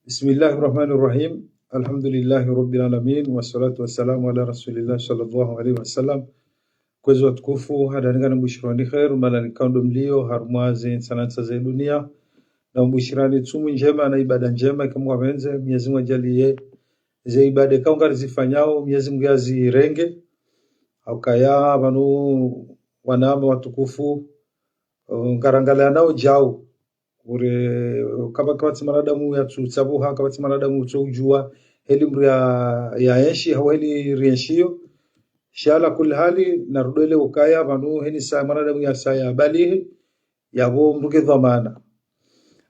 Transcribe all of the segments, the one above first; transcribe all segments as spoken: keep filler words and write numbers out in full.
بسم الله الرحمن الرحيم. الحمد لله رب العالمين، والصلاة والسلام على رسول الله صلى الله عليه وسلم. Kwezi watukufu, handani ngam bushirani kheri, mahala nikao ndo mlio, harumwa ze ntsanantsa ze dunia. Nambushirani tsumu ndjema na ibada ndjema, eka Mungu apvendze, Mwenyezi Mungu ajaliye. Ze ibada ikao ngarizifanyao, Mwenyezi Mungu yazirenge. Haukaya pvanu wanama watukufu, eh, ngarangalia nao djau. Ure, kapva, kapvatsi mwanadamu yatsutsabuha, kapvatsi mwanadamu utsoujua, heli mdru ya, ya enshi, hau heli rienshio. Sha ala kulli hali, narudwele ukaya, pvanu heni sa mwanadamu yasa ya balihi, yapvo mdru ke dhwamana.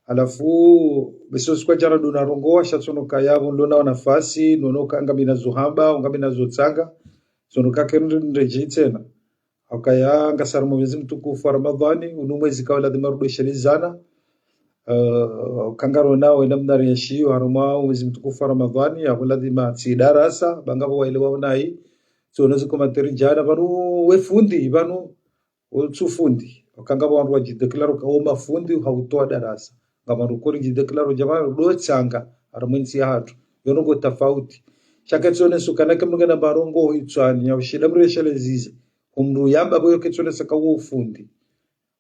Halafu, beso sikwa jana duna rongoa, sha tsono kaya, pvo nilona nafasi, nono ka ngami na zo hamba, ngami na zo tsanga, tsono ka keri nde, nde dji tsena. Haukaya ngasi harumwa mwezi mtukufu wa Ramadhani, unu mwezi kawa ladhima rudoshelezana. Eh, kangarona we namna rienshio harumwa mwezi mtukufu wa Ramadhani, yapvo ladhima tsi darasa, ba ngapvo waelewa unayi. Tsono zi commentaire jana, pvanu we fundi, pvanu utsu fundi. Haukaya ngapvo wandru wajidéclare uka wo mafundi, hautoa darasa. Ngapvo wandru kori jidéclare uka pvanu ndo tsanga, harumwa entsi yahatru. Yo ndrongoo tafauti. Sha ketsoneso kana ke mdru ngena marongo hitswani, ya ushinda mdru yeshelezeze. Umdru yamba pvo yo ketsonesa ka wo fundi.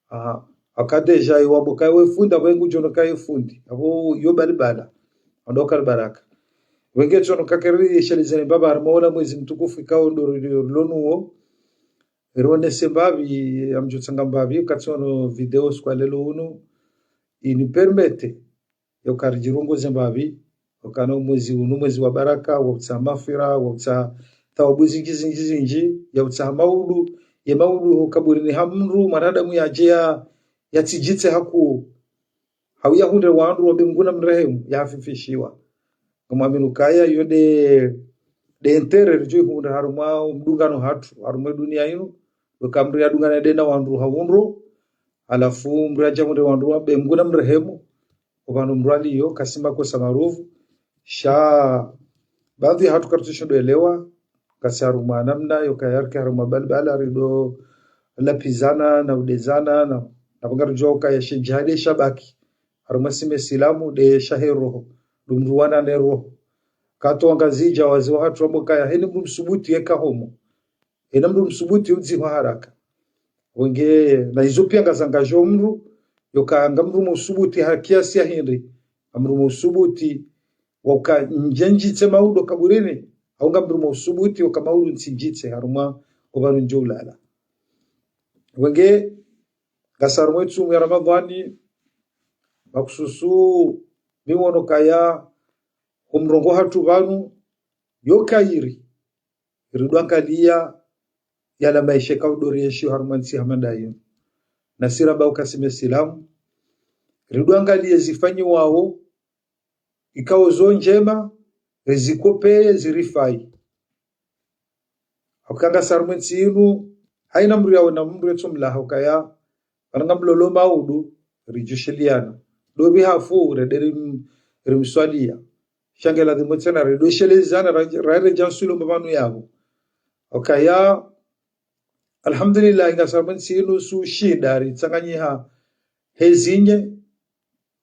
Aha. Haka déjà iwa pvo ka we fundi, apvo ngudjo ona ka ye fundi. Apvo yo balibala. Ando kali baraka. Wenge tsono ka keri yeshelezane mbapvi harumwa ola mwezi mtukufu ikao ndo ri-, ri-, rilonuo. Rionese mbapvi, amdjo tsanga mbapvi, katsono video sikwa lelo unu. Ini permette. Yo kari djirongoze mbapvi, ukana omwezi unu, mwezi wa baraka, wa utsaha maghfira, wa utsaha thawabu zindji, zindji, zindji, ya utsaha maudu, ye maudu ho kaburini ha mdru, mwanadamu yadje ya, yatsidjitse hakuu. Hau yahundre wandru wambe Mungu namrehemu, yahafifishiwa. Ngamwamini ukaya, yo nde, nde intérêt ridjo ihundra harumwa mdungano hatru, harumwa dunia inu, uka mdru yadungane nde na wandru ha undro, halafu mdru yadje yahundre wandru wambe Mungu namrehemu, opvanu mdru aliyo, kasi makosa maruvu. Sha, baadhwi yahatru karitsushindo elewa, kasi harumwa namna, yo kaya rike harumwa balibala, rido lapvizana, na udezana, na, na pvo ngaridjuao ukaya she djihadi shabaki. Harumwa si mesilamu, nde shahe roho, ndo mdru wana ne roho. Katsu wangazidja wazee wahatru wamba ukaya, heni mdru msubuti yeka homo. Hena mdru msubuti udzihwa haraka. Wenge, na izo pia ngazangadjo mdru, yo ka nga mdru msubuti ha kiasi ya hindri, nga mdru msubuti, wa uka ndje ndjitse maudu kaburini, hau nga mdru msubuti, wa uka maudu ntsidjitse, harumwa, opvanu ndjo ulala. Wenge, ngasi harumwa etsumu ya Ramadhani, makhususu, mi wono ukaya, ho mrongoo hatru pvanu, yo kayiri, ridwangalia yala maesha ikao ndo rienshio harumwa ntsi hama ndayo. Nasi ramba uka si mesilamu, ridwangalie zifanyiwao, ikao zo ndjema, rizikopeye, zirifai. Haukaya ngasi harumwa entsi inu, haina mdru yaona mdru yetso mlaha ukaya, pvanu ngamlolo maudu, ridjushiliana. Ndopvi hafu, rende rim-, rimswalia. Sha nge ladhimu tsena, ridoshelezana, ra-, raredja nsulo mbapvanu yapvo. Ukaya, alhamdulillah, ngasi harumwa entsi inu su shinda, ritsanganyiha, hezinye,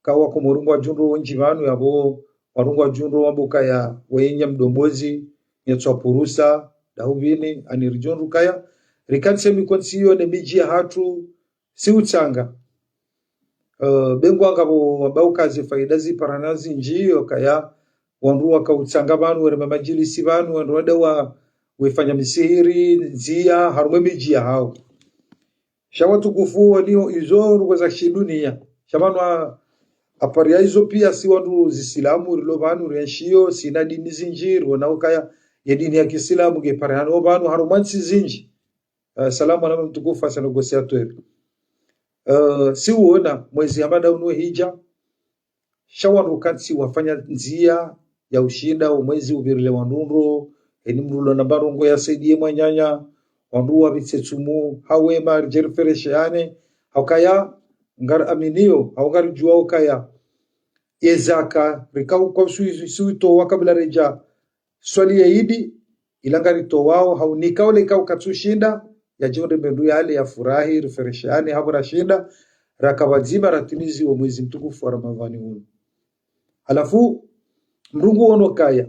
ka wakomori ngwadjundro wendji pvanu yapvo, wandru ngwadjundro wamba ukaya, wenye mdombozi, nyetswa purusa, dahupvini, ani ridjundro ukaya, rikantsi emikontsi yo ne midji yahatru, si utsanga. Eh, be ngwangapvo wamba uka ze faida ziparana zindji, yo kaya, wandru waka utsanga pvanu, werema madjilisi pvanu, wandru wende wa, wefanya misihiri, ndzia, harumwa emidji yahao. Sha watukufu waliyo izo ndrongoo za shidunia. Sha pvanu a-, apvariya izo pia si wandru zisilamu rilo pvanu rienshio, sina dini zindji, riona ukaya ye dini ya kisilamu nge parihano pvanu harumwa ntsi zindji. Eh, salamu wanama mtukufu, asana gosi atweri. Eh, si uona mwezi hama nda unu hidja, sha wandru kantsi wafanya ndzia ya ushinda omwezi upvirile wandru ndro, heni mdru ulo na mbarongo ya saidiye mwananya, wandru wapvitse tsumu, ha wema, ridje riferesheane, haukaya, ngari aminio, hau ngaridjuao ukaya, ye zaka, rikao uka usu-, usuitowa kabla redja, swali ye idi, ila ngaritowao, haunika ole ikao katsushinda, yadje yahundre mendru yale yafurahi, riferesheane, hapvo rashinda, raka pvadzima ratimizi wo mwezi mtukufu wa Ramadhani unu. Halafu, Mdru nguono kaya,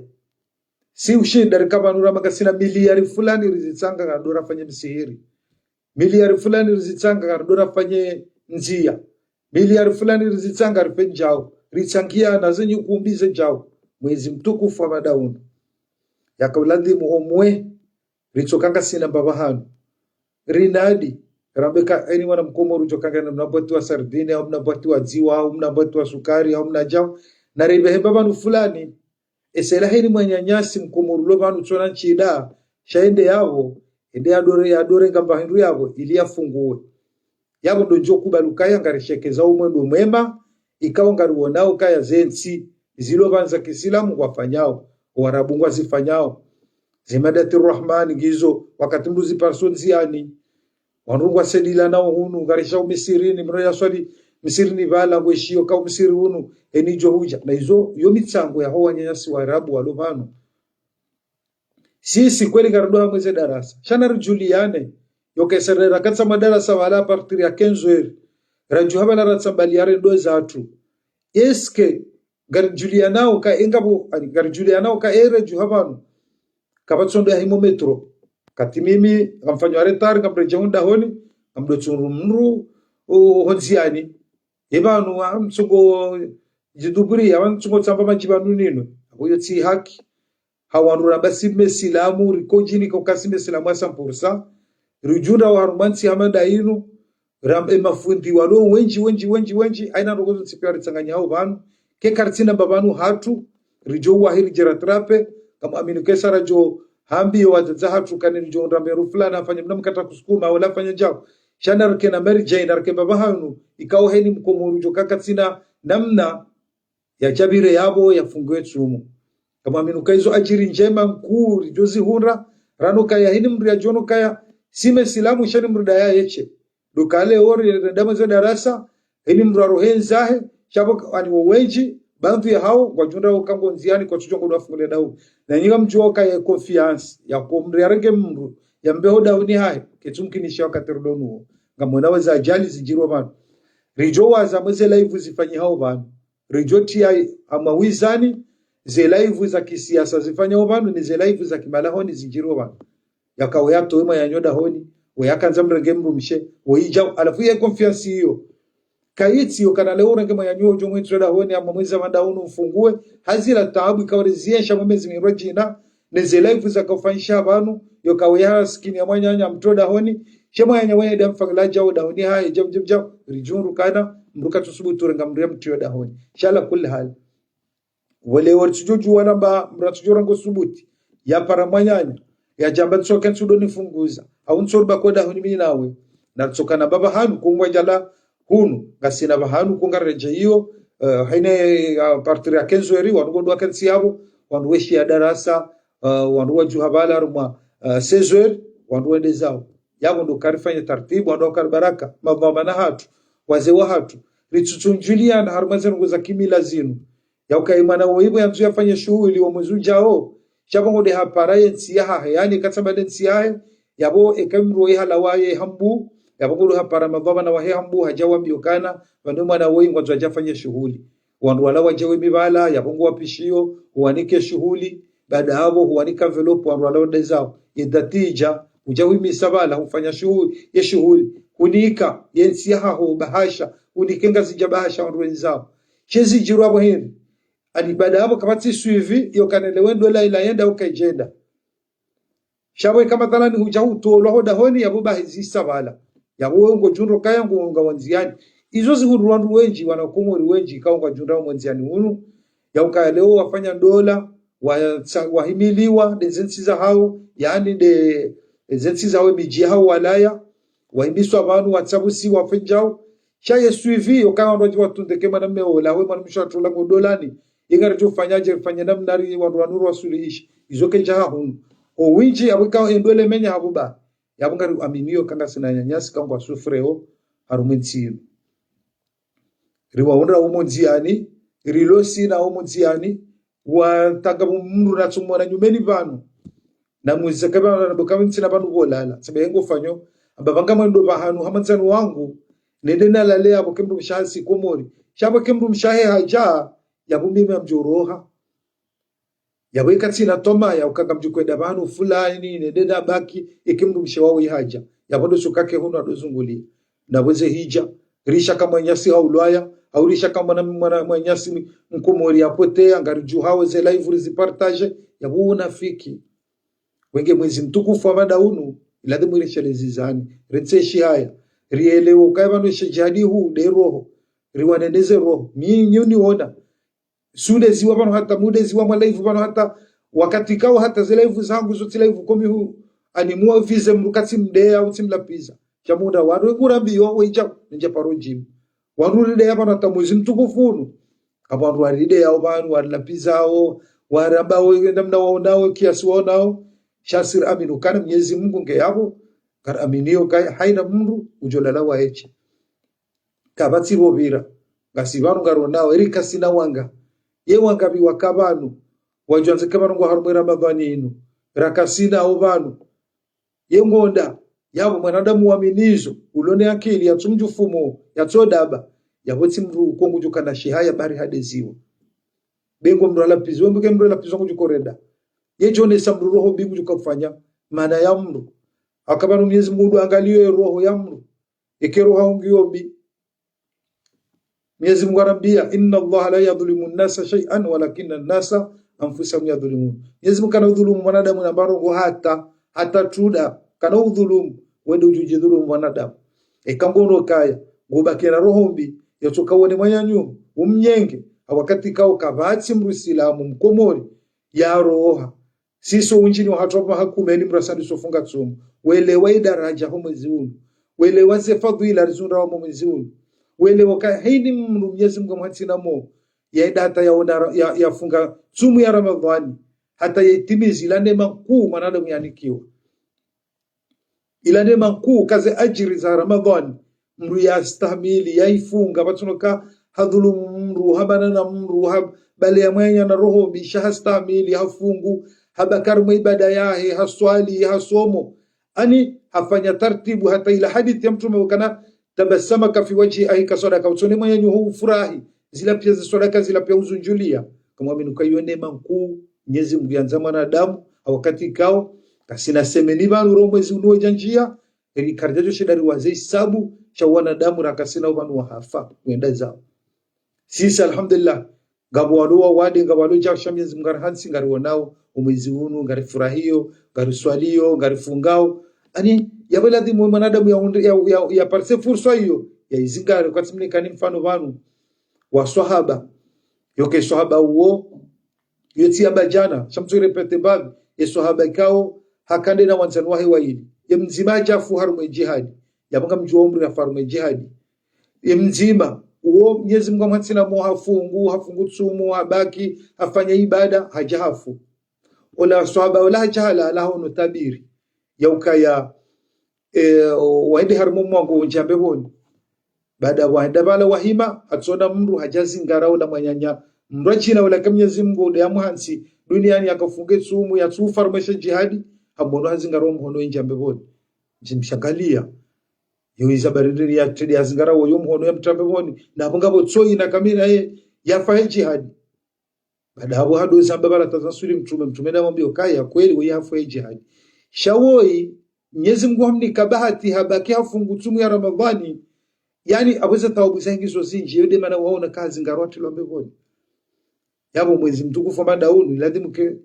si ushinda rika pvanu ramba ngasina miliyari fulani rizitsanga ngaridjo rafanye misihiri. Miliyari fulani rizitsanga ngaridjo rafanye ndziya. Miliyari fulani rizitsanga rifanye djau. Ritsangiana zenyi kumbi ze djau. Mwezi mtukufu wa madaunu. Yaka uladhimu omwe, ritsoka ngasina mbapvi hanu. Rinadi, rambe ka eni mwana mkomori udjo kangana mna bwati wa sardine, au mna bwati wa dziwa, au mna bwati wa sukari, au mna djau. Na ribehe mbapvi hanu fulani, esela heni mwananyasi mkomori ulo pvanu tsona ntsida, sha ende yapvo, ende yadore, yadore ngamba hindru yapvo, ili yafunguwe. Yapvo ndo ndjo kubali ukaya ngarishekeza umwendo mwema, ikao ngariwonao kaya zentsi, zilo pvanu za kisilamu ngwafanyao, Warabu ngwazifanyao. Ze Madati Rahman ngizo, wakati mdru ziparso ndziani, wandru ngwasedila nao hunu, ngarisha umisirini, mdru yaswali misirini pvala, ngweshiyo ka umisiri hunu, eni djo hudja. Na izo, yo mitsango yaho wananyasi Warabu walo pvanu. Sisi kweli ngaridjo hamwe ze darasa. Sha naridjuliane, yo kesere rakatsa madarasa pvala à partir ya quinze heures. Radjuha pvala ratsambaliya rendo zatru. Est-ce que ngaridjulianao ka engapvo, ani, ngaridjulianao ka ere djuha pvanu. Kapvatsi ndo ya himo metro. Kati mimi, ngamfanyo retard, ngamredjeyi ho dahoni, ngamdo tsundru mdru, o, ho ndziani. Ye pvanu, wa mtsungo djiduburi, ya wa mtsungo tsamba madji pvanu nino. Apvo yo tsi haki. Ha wandru ramba si mesilamu, riko djini ko ka si mesilamu à cent pour cent. Ridjundra wa harumwa ntsi hama nda inu, ram-, e mafundi walo wendji, wendji, wendji, wendji, haina ndrongoo zontsi piya ritsanganya hao pvanu. Ke karitsina mbapvi hanu hatru, ridjo wahi ridje rattrape, ngamwamini ke sa radjo hambiyo wadzadze hatru kani ridjo ndrambe ru fulani, afanye mna mkatra kusukuma, wala afanye djau. Sha narike na meri djai, narike mbapvi hanu, ikao heni mkomori udjo kakatsina namna, yadjabire yapvo yafungiwe tsumu. Ngamwamini uka izo adjiri ndjema nkuu ridjo zihundra, rano kaya heni mdru yadjono kaya, si mesilamu sha ni mdru daya yeshe. Ndo kale ori, ndamwe ze darasa, heni mdru arohe ndzahe, sha pvo ka-, ani wo wendji, pvandru ya hao, ngwadjundra wo ka ngo ndziani kwatsudjo ngo dwa fungulia dau. Na nyinga mdjuwa uka ye confiance, ya ko mdru yarenge mdru, yambe ho dahoni hahe, ketsu mkinisha wakati ridonu wo. Ngamwona weza ajali zidjirwa pvanu. Ridjo waza mwe ze live zifanyihao pvanu. Ridjo tiya hama wizani, ze live za kisiasa zifanyao pvanu, ni ze live za kimalahoni zidjirwa pvanu. Yaka we yatowe mwananya ho dahoni, we yakandza mrenge mdrumshe, we idjau, halafu ye confiance iyo. Kayitsi yo kana leo urenge mwananya udjo mwitso dahoni, hama mwezi wa madaunu mfunguwe, ha zila taabu ikao riziensha mwe mezi mirwa djina, ne ze live zakaufanyisha pvanu, yo kawe ya sikini ya mwananya mtro dahoni, she mwananya wenye da mfangila djau dahoni hahe, djau, djau, djau, ridjundru kana, mdru katsusubutu renga mdru yamtrio dahoni. Sha ala kulli hali. Wo leo ritsudjo djuwa namba, mdru atsudjo rango subuti, yapara mwananya, yadjamba ntsoke ntsudo nifunguza, au ntsoruba ko dahoni mi nawe. Na ritsoka na mbapvi hanu, ko ngwadjala hunu, ngasina pvahanu, ko ngaredjeyi iyo, eh, haina, eh, à partir ya quinze heures, wandru ngo dwa kentsi yapvo, wandru weshiya darasa, eh, wandru wadjuha pvala harumwa, eh, seize heures, wandru wende zao. Yapvo ndo karifanya tartibu, wandru wakari baraka, mababa na hatru, wazee wa hatru, ritsutsunjuliana harumwa ze ndrongoo za kimila zinu. Ya uka ye mwana woyi pvo yandzo yafanye shuhuli wo mwezi udjao, sha pvo ngo de hapara ye ntsi yahahe, yaani katsamba de ntsi yahe, yapvo eka mdru woyi halawa ye hambu, yapvo ngo de hapara mababa na wahe hambu, hadja wambiyo kana, pvanu mwana woyi ngwandzo yadje yafanye shuhuli. Wandru wala wadje we mibala, yapvo ngo wapishiyo, huwanike shuhuli, baada yapvo huwanika enveloppe, wandru wala wende zao. Ye dati idja, udja wimisa pvala, hufanya shuhuli, ye shuhuli, hunika, ye ntsi yahaho, bahasha, hunike Ngazidja bahasha, wandru wende zao. She zidjirwa pvo hindri. Ani baada yapvo kapvatsi suivi, yo kana le wendo la ila yenda uka idjenda. Sha pvo eka mathalani hudja hutolwa ho dahoni, yapvo bahi zisa pvala. Yapvo we ngodjundro kaya ngo nga wandziani. Izo zihundru wandru wendji, wana Komori wendji, ikao ngwadjundra wo mwandziani unu. Ya ukaya leo wafanya ndola, watsa-, wahimiliwa, de ze ntsi zahao, yaani de, de ze ntsi zahao, midji yahao walaya, wahimiswa pvanu, watsabusi, wafenjao. Sha ye suivi, yo kaya wandru wadji watunde ke mwana mme ola, we mwana mshe watula ngo ndolani. Inga ridjo fanya dje, rifanye namna ri wandru wanu rwasuluhishi. Izo kedja hahunu. O windji, yapvo ika endole menya hapvo ba. Yapvo ngari aminiyo ka ngasina wananyasi ka ngwa souffreo harumwa entsi inu. Riwahundra wo mwandziani, rilo sina wo mwandziani, watanga mdru natsumwona nyumeni pvanu. Na mwezi kaba na boka ntsina pvanu pvo lala. Sabe yengo fanyo, amba pvanga mwendo pvahanu ha mwandzani wangu, nende nalale yapvo ke mdrumshe hahe si Komori. Sha pvo ke mdrumshe hahe hadja, yapvo mimi ngamdjo roha. Yapvo ika tsina toma ya uka ngamdjo hwenda pvanu fulani, nende nabaki, eka mdrumshe waho yahadja. Yapvo ndo sukake hunu ndo zunguliya. Na pvweze hidja, risha ka mwananyasi haulwaya, hau risha ka mwana, mwana, mwananyasi mkomori yapoteya, ngaridjuhao ze live rizipartage, yapvo unafiki. Wenge mwezi mtukufu wa mada unu, ilazimu rishelezizane, rentseshi haya, rielewe ukaya pvanu she jihadi hu nde roho, riwaneneze roho. Mi nyi uniona, sudeziwa pvanu hata, mudeziwa mwa live pvanu hata, wakati kao hata ze live zangu zo tsi live komi hu, ani muwa vize mdru katsi mdeya, utsi mlapviza. Sha munda wandru wengurambiyo, weja, nja paro jimu. Wandru rideya pvanu hata mwezi mtukufu unu. Kapvwa wandru warideyao pvanu, warilapvizao, warambao, wenda mna waonao, kiasi waonao. Sha si ramini ukana Mwenyezi Mungu nge yapvo, ngaraminiyo kaya, haina mdru, udjo lala waeshe. Kapvatsi pvo pvira, ngasi pvanu ngaronao, eri kasina wanga. Ye wanga pvi waka pvanu, wadjwandzeke pvanu ngwa harumwa Ramadhani inu, rakasina wo pvanu. Ye ngonda, yapvo mwanadamu waminizo, ulo ne akili, yatsumdjufumo, yatsodaba, yapvo tsi mdru ko ngudjo kana shihaya bari hadeziwa. Be ngo mdru alapviziwa, mbuke mdru alapviziwa ngudjo korenda. Ye djonesa mdru roho mbi ngudjo kafanya, mana ya mdru. Aka pvanu Mwenyezi Mungu ndo angaliyo ye roho ya mdru. Eke roho haungiyo mbi. Mwenyezi Mungu arambiya, "Inna Allaha la yadhlimu an-nasa shay'an walakinna an-nasa anfusahum yadhlimun." Mwenyezi Mungu kana udhulumu mwanadamu na mbarongo hata, hata tuda, kana udhulumu, wende udjudjidhulumu mwanadamu. Eka ngono kaya, ngubaki na roho mbi, yatsoka wone mwananyaho, umnyenge, ha wakati kao kapvatsi mdru silamu mkomori, ya roha. Sisi undjini wahatru pvwa hakumeni mdru asandisa ufunga tsumu. Welewa idaraja ho mwezi unu. Welewa ze fadhwila rizundrao ho mwezi unu. Welewa ka haina mdru Mwenyezi Mungu amhatsi na mo. Yaida hata yaona ra-, ya, yafunga tsumu ya Ramadhani. Hata yaitimizi ila neema nkuu mwanadamu yanikiwa. Ila neema nkuu ka ze adjiri za Ramadhani. Mdru yastahamili, yaifunga, pvatsuno ka hadhulumu mdru, habana na mdru, ha-, bale ya mwenya na roho mbi, sha hastahamili, hafungu, habaki harumwa ibada yahe, haswali, hasomo. Ani hafanya tartibu hata ila hadisi ya Mtrume ukana, "Tabassama ka fi wajhi ahika swadaka", utsone mwananyaho ufurahi, zila piya zi swadaka, zila piya uzundjuliya. Kamwamini uka iyo neema nkuu, Mwenyezi Mungu yandza mwanadamu, ha wakati kao, kasina semeni pvanu ro mwezi unu wedja ndjiya, eri karidjadjo shinda riwaze hisabu, sha wanadamu rakasina wo pvanu wahafa, wenda zao. Sisi, alhamdulillah, ngapvo walo wawade, ngapvo walo djasha Mwenyezi Mungu arihantsi, ngariwonao, wo mwezi unu, ngarifurahiyo, ngariswaliyo, ngarifungao. Ani, yapvo ladhimu mwanadamu ya, ya, ya, yaparise furswa iyo, yaizingare, kwatsi mnikani mfano pvanu, wa swahaba. Yoke swahaba uwo, yo tsi yamba djana, sha mtsu répéter mbapvi, ye swahaba ikao, hakana na wandzani wahe wayili. Ye mdzima hadjafu harumwa ye jihadi. Yapvo ngamdjuwa umri yafa harumwa ye jihadi. Ye mdzima, uwo Mwenyezi Mungu amhatsi na mo hafungu, hafungu tsumu, habaki, hafanya ibada, hadja hafu. Ola swahaba, ola hadja halala, haono tabiri. Ya ukaya, eh, o-, waende harumwa mwango undjia mbepvoni. Baada waenda pvala wahima, hatsona mdru hadja zingara ola mwananya. Mdru adjina ola ka Mwenyezi Mungu nde yamhantsi duniani yakafunge tsumu, yatsufa harumwa she jihadi, hamono hazingara wo mhono yendjia mbepvoni. Ndjimshangaliya. Yo iza barindiri ya tedi hazingara wo yo mhono yamtria mbepvoni. Na pvo ngapvo tsoyi na kamina ye, yafa he jihadi. Baada hapvo hado zamba pvala tazasuli Mtrume, Mtrume namwambiya ukaya kweli woyi hafu he jihadi. Sha woyi, Mwenyezi Mungu hamnika bahati habaki hafungu tsumu ya Ramadhani. Yani, apvo ze thawabu zahe ngizo zindji, yo nde mana waona ka hazingarwa hatrilwa mbepvoni. Yapvo mwezi mtukufu wa mada unu, ilazimu ke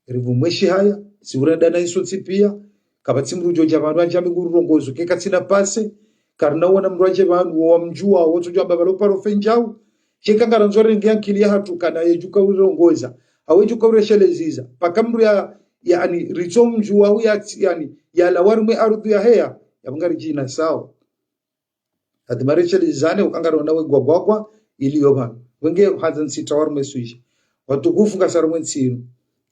ripvumwe shihaya, si urenda na iso ntsi piya, kapvatsi mdru djo dja pvanu adja mbe ngururongozo, ke katsina pase, karina wona mdru adje pvanu, wo wamdjuwa, wo tsodjo amba pvalo paro fendjau, she ka ngarandzo renge ankili yahatru kana yedjuka urirongoza, hau yedjuka ureshelezeza, paka mdru ya, yani, ritsomdjuwa, hau ya, yani, yalawa harumwa ye ardhu yaheya, yapvo ngaridjina sawa. Hadi marecheli zane ukangaro nawe gwagwagwa ili yo pvanu. Wenge hadza ntsita warume suji. Watukufu ngasi harumwa ye ntsi inu.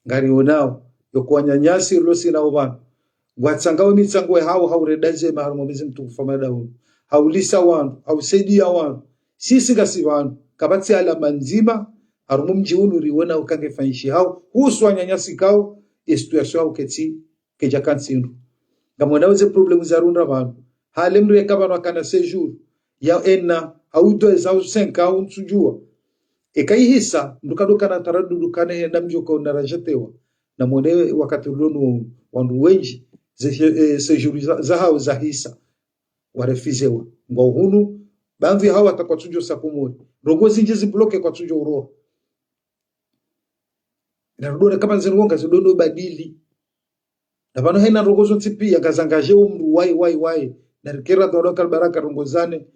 Ngarionao, yo kuwananyasi rilo sina wo pvanu. Ngwatsangao ye mitsango yahawo haurenda zema harumwa mwezi mtukufu wa mada unu. Haulisa wandru, hausaidia wandru. Sisi ngasi pvanu, kapvatsi alama ndzima, harumwa mdji unu riwona uka nge fanyishihao, husu wananyasikao, ye situation yawo ketsi, kedja ka ntsi ndru. Ngamwonao ze problème zarundra pvanu. Hale mdru yeka pvanu akana séjour ya un an, hau deux ans, hau cinq ans, hau ntsudjuwa. Eka ihisa, mndru kadjo kana taradudu kana henda mdjo ka una rajatewa. Na mwone wakati ulo nu wandru wendji, ze, eh, séjour za, zahao zahisa. Warefizewa. Ngwao hunu, baadhwi hao hata kwatsudjo sa Komori. Ndrongoo zindji zibloke kwatsudjo uroha. Na rudone kama nze ndrongoo ngazidondo badili. Na pvanu haina ndrongoo zontsi pia, ngazangadjeo mndru wayi, wayi, wayi. Na rikera dua dua kalbaraka rongozane.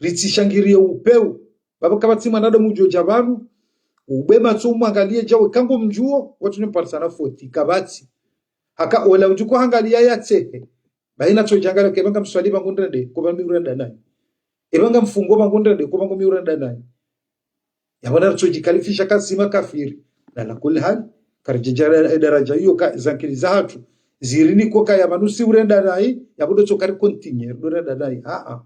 Ritsishangiriye upeu. Baba kapvatsi mwanadamu udjo dja pvanu. Ubwe matso umwangaliye djawe kangu mdjuo, watsunye mparisana foti, kapvatsi. Haka ola udjuko hangaliya yatsehe. Bahi natsodjangala ke pvanga mswali pvangu ndrende, ko pvanga mi urenda nayi. Epvanga mfungo pvangu ndrende, ko pvangu mi urenda nayi. Yapvo natsodjikalifisha kasi makafiri. Na ala kulli hali, karidjadja e daraja iyo ka, zankili zahatru. Zirinike kaya pvanu si urenda nayi, yapvo ndo tso kari continuer, ndo renda nayi. Aa.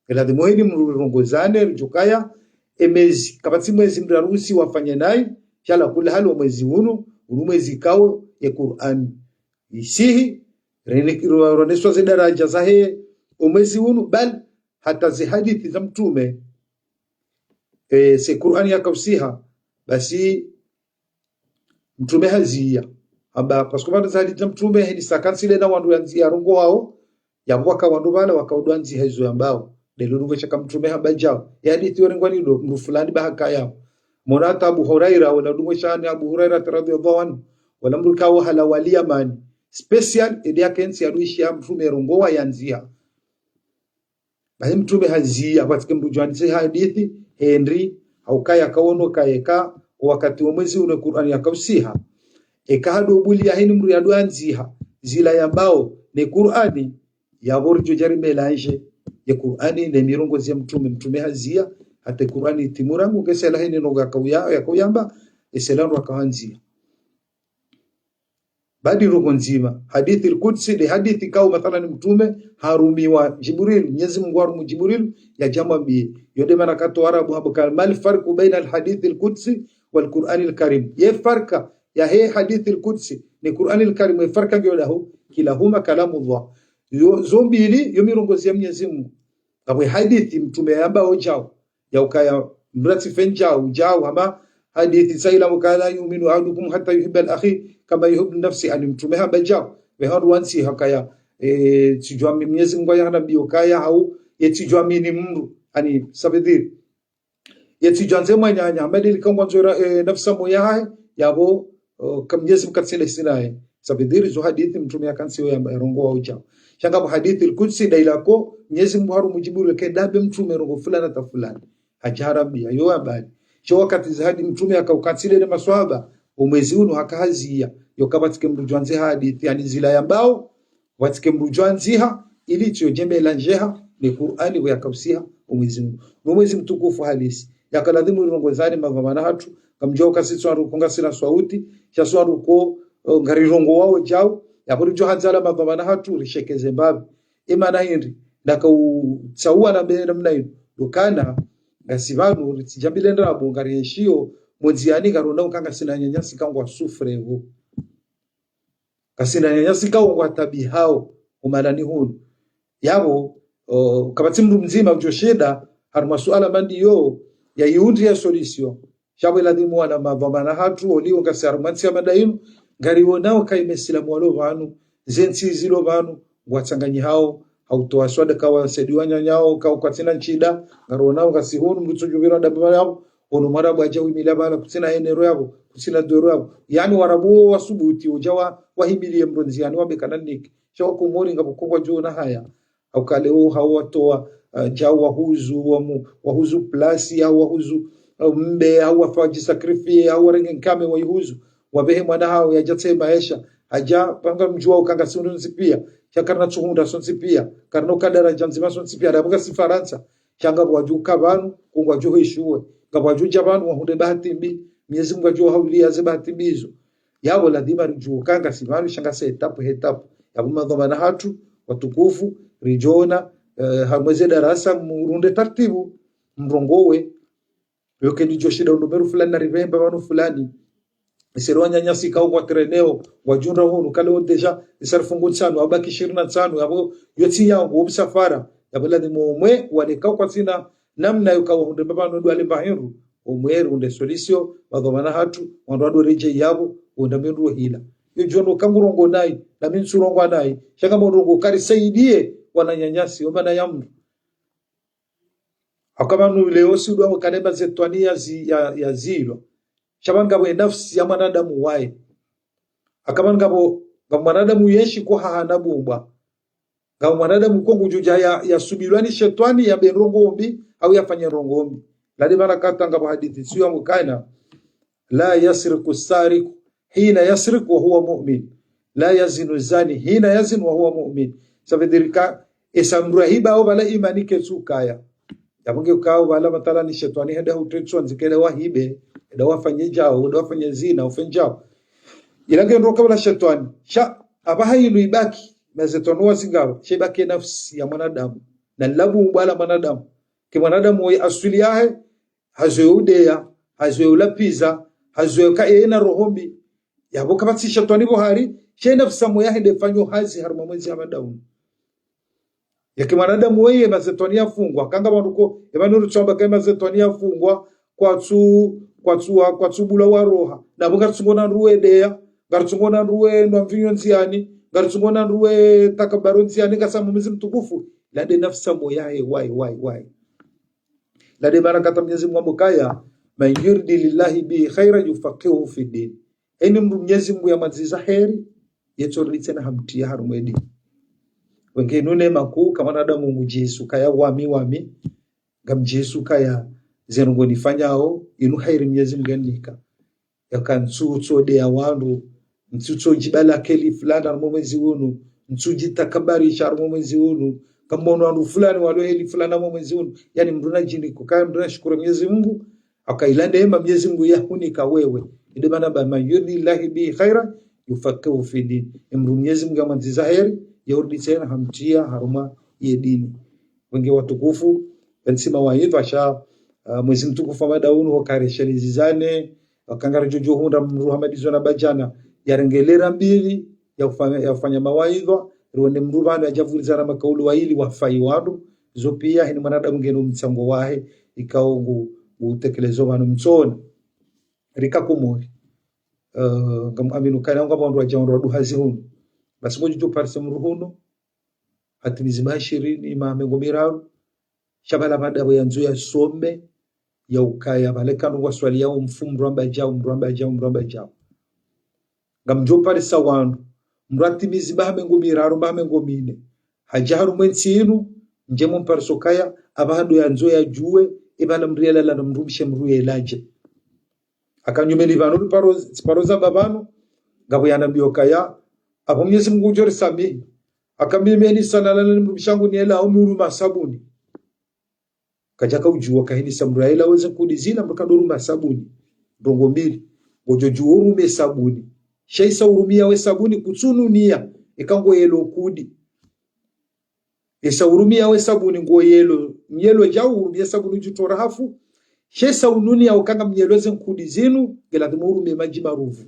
Ladhimu heni mndru rongozane, ridjokaya, emezi, kapvatsi mwezi mndru aruhusi wafanye nayi, sha ala kulli hali omwezi unu, unu mwezi kao ye Kur'ani isihi, rene-, ro-, roneswa ze daraja zahe omwezi unu, bal hata ze hadisi za mtrume, e, se Kur'ani yakausiha, basi mtrume haziya. Hamba, parce que pvanu ze hadisi za mtrume, heni sakantsi le na wandru yanzi yarongoao, yapvo waka wandru pvala, waka udwanzi hezo yambao. Lelo ndrongoo shaka mtrume hamba djao. Ye hadisi yo rengwa ni ndo, mndru fulani ba hakayao. Mwana hata Abu Huraira, wala ndrongoo shani Abu Huraira radhiyallahu anhu. Wala mndru kao halawa li Yamani. Spécial, ede yakentsi yaduishiya mtrume rongoa yandziha. Bahi mtrume haziya, pvatsike mndru djo andise hadisi, hende, haukaya kaono kayeka, wakati wa mwezi unu Kur'ani yakausiha. Eka hado buliya heni mndru yado andziha, zila yambao, ne Kur'ani, yapvo ridjo djari mélanger ye Kur'ani ne mirongozi ya mtrume, mtrume haziya, hata Kur'ani itimu rangu, ngesela heni ndrongoo yakauya-, yakauyamba, esela ndro akahandziya. Badi ndrongoo ndzima, hadisi al-Qudsi, nde hadisi kao mathalan mtrume, harumiwa Djibril, Mnyezi Mungu harumu Djibril, yadje yamwambiye. Yo nde mana kato Arabu hamba ka, ما الفرق بين الحديث القدسي والقرآن الكريم. Ye farka, yahe hadisi al-Qudsi, ne Kur'ani al-Karim, ye farka ngiyo daho, كلاهما كلام الله. Yo, zo mbili, yo mirongozi ya Mnyezi Mungu. Ngapvo hadisi mtrume yambao djao. Yaukaya mndru atsife ndjao, djao, hama hadisi sa ila ukaya لا يؤمن أحدكم حتى يحب لأخيه كما يحب لنفسه, ani mtrume hamba djao. Pve hau wandru wantsi hakaya, e, tsidjua mi Mnyezi Mungu ya hana mbiyo kaya hau, ye tsidjua mi ni mndru, ani ça veut dire. Ye tsidjua ndze mwananya, hama dili kangwandzo ra, e, nafsi mo yahahe, yapvo, o, ka Mnyezi Mungu katsile sinaye. Ça veut dire zo hadisi mtrume yakantsi yo yamba yarongoa udjao. Sha ngapvo hadisi al-Qudsi nda ila ko, Mnyezi Mungu harumu Djibril ke dambe mtrume rongoo fulani hata fulani. Hadja harambiya, yo habari. Sha wakati ze hadisi mtrume yakaukantsi le ne maswahaba, omwezi unu haka haziya, yo kapvatsike mndru djo andzi hadisi, ani zila yambao, pvatsike mndru djo andziha, ili tsiyo dje mélanger ha, ne Kur'ani pvo yakausiha, omwezi unu. No mwezi mtukufu halisi. Yaka ladhimu rirongozane madhwamana hatru, ngamdjuao ka si tsi wandru ko ngasina swauti, sha si wandru ko, eh, ngarirongoao djao, yapvo ridjo handzala madhwamana hatru, rishekeze mbapvi. Emana hindri, ndaka utsauwa na be namna inu. Ndo ukana, ngasi pvanu, ritsidjambile ndrabo, ngarienshiyo, mo ndziani ngarona uka ngasina wananyasi ka ngwa souffre pvo. Ngasina wananyasi ka ngwa taabihao, umalani hunu. Yapvo, o, kapvatsi mndru mdzima udjo shinda, harumwa suala mandiyo, ya iundri ya solution. Sha pvo ladhimu wana madhwamana hatru, oliwo ngasi harumwa ntsi ya mada inu, ngarionao ka ye maislamu walo pvanu, ze ntsi zilo pvanu, ngwatsanganyihao, hautowa swadaka wasaidiye wananyao, ka ukwatsina ntsida, ngarionao ngasi hunu, mndru tsudjupvira damu yapvo, ono mwarabu hadja wimila pvala, kutsina enero yapvo, kutsina doro yapvo. Yani warabu wo wasubuti, udja wa, wahimiliye mndru ndziani wambe kana nike. Sha wakomori ngapvo ko ngwadjo ona haya. Hauka leo hau watowa, ah, djau wahuzu, wamu-, wahuzu plasi, hau wahuzu, ah, mbe, hau wafadji sacrifice, hau warenge nkame waihuzu. Wapvehe mwana hau yadja tse maesha. Hadja pvanga mdjuwa uka ngasi unu sontsi pia. Sha karina tsuhundra sontsi pia. Karina uka daraja ndzima sontsi pia. Ndapvo ngasi Farantsa. Sha ngapvo wadjo uka pvanu, ko ngwadjo heshuwe. Ngapvo wadjo dja pvanu, wahundre bahati mbi. Mnyezi Mungu yadjo wahauliya ze bahati mbi izo. Yapvo ladhima ridjuwe uka ngasi pvanu sha ngasi étape he étape. Yapvo madhwamana hatru, watukufu, ridjo ona, eh, harumwa ze darasa, murunde tartibu, mrongowe. Yo ke ndidjo shinda unu mndru fulani na ripvemba pvanu fulani. Ese ro wananyasi ka ngwa treneo, ngwadjundra hunu, kale wo déjà, esa rifungu ntsanu, hau baki ishirini na ntsanu, yapvo, yo tsi yangu, wo msafara. Yapvo ladhima omwe, wale ka ukwatsina, namna yo ka wahundre mbapvi pvanu ndo wale mba hindru. omweri unde solution, madhwamana hatru, wandru wandru redjei yapvo, wenda mendru hila. Yo djo ndo kangu rongoa nayi, na mi ntsu rongoa nayi, sha ngam rongoa kari saidie wananyanyasi, omana ya mndru. Haka pvanu leo si udwa ukana ema ze twani ya zi-, ya, ya zilwa. Sha pvanu ngapvo ye nafsi ya mwanadamu waye. Haka pvanu ngapvo, ngapvo mwanadamu yenshi ko hahana bumbwa. Ngapvo mwanadamu ko ngudjo dja ya, ya subilwa ni shetwani yambe ndrongo mbi, au yafanye ndrongo mbi. Lade mana kata ngapvo hadisi siyo ya mukana. لا يسرق السارق حين يسرق وهو مؤمن، لا يزني الزاني حين يزني وهو مؤمن. Ça veut dire que esa mndru ahiba opvala imani ketsu kaya. Yapvo nge ukao pvala mathalani shetwani hende hutetswa ndzikele wahibe, hende wafanye djao, hende wafanye zina, ufe ndjao. Ila nge ndo ka pvala shetwani. Sha, apvaha ilu ibaki, maze twanu wazingaro, sha ibaki nafsi ya mwanadamu. Na labu mbwala mwanadamu. Ke mwanadamu woyi aswili yahe, hazowe udeya, hazowe ulapviza, hazowe ka ena roho mbi. Yapvo kapvatsi shetwani pvo hari, sha ye nafsi ya moya hende fanyo hazi harumwa mwezi ya madaunu. Yake mwanadamu weye maze twani yafungwa, kanga pvanu ko, epvanu ritsamba ka maze twani yafungwa, kwatsu, kwatsu wa, kwatsu bula wa roha. Na pvo ngaritsungo na ndruwe deya, ngaritsungo na ndruwe nwa mvinyo ndziani, ngaritsungo na ndruwe takabaro ndziani, ngasa mwezi mtukufu. Lade nafsi ya moya he, wayi, wayi, wayi. Lade mana kata Mwenyezi Mungu ambo kaya, من يرد الله به خيرا يفقهه في الدين. Eni mndru Mwenyezi Mungu ya mwandziza heri, yetso riditse na hamtiya harumwa edini. Wenge nune makuu, ka mwanadamu ngudjisu kaya wami, wami, ngamdjisu kaya ze ndrongo nifanyao, inu heri Mwenyezi Mungu yanika. Yaka ntsu tso deya wandru, ntsu tso djibala heli fulani harumwa mwezi unu, ntsu djitakabarisha harumwa mwezi unu, kamono wandru fulani walo heli fulani harumwa mwezi unu. Yani mndru na djini ko, kaya mndru na shukuru Mwenyezi Mungu, haka ila neema Mwenyezi Mungu yahunika wewe. Inde mana ba من يرد الله به خيرا يفقهه في الدين. Emndru Mwenyezi Mungu ya mwandziza heri, ya uridi tsena hamtiya harumwa ye dini. Wenge watukufu, pvanu si mawaidha sha, ah, mwezi mtukufu wa madaunu, hukaya risheleziane, haka ngaridjo djo hundra mndru hama ndizo na badjana, yarenge lera mbili, ya ufanya, ya ufanya mawaidha, riwone mndru pvanu yadja pvuliza na makaulu wayili wafayi wandru, zo piya heni mwanadamu ngena omtsango wahe, ikao ngu, ngutekelezo pvanu mtsona. Rika Komori. Eh, ngam aminu kana ngapvo wandru wadja wandru waduhazi hunu. Basi ngodjo djo parise mndru hunu, hatimizi maha ishirini, maha mengo miraru, sha pvala madabo yandzo yasome, ya ukaya pvale kanu waswali ya umfu mndru amba djao, mndru amba djao, mndru amba djao. Ngamdjo parisa wandru, mndru hatimizi maha mengo miraru, maha mengo mine. Hadja harumwa entsi inu, ndje mumpariso kaya, apvaha ndo yandzo yadjuwe, epvala mndru yelala na mndru mshe mndru yeladje. Haka nyumeni pvanu, riparo, riparo zamba pvanu, ngapvo yanambiyo kaya, apvo Mwenyezi Mungu ngudjo risamihi. Haka mimi eni sana lala ni mndru mshe wangu niyela, au mi uruma sabuni. Kadjaka udjuwa ka heni sa mndru yela weze nkudi zila mndru kado uruma sabuni. Ndrongo mbili. Ngodjo djuwa urume sabuni. Sha isa urumia we sabuni kutsu nuniya, eka ngo yelo nkudi. Isa urumia we sabuni ngo yelo, yelo djao urumia sabuni udjitowa hafu. Sha isa ununiya ukanga mnyelo ze nkudi zinu, ngeladhimu urume madji maruvu.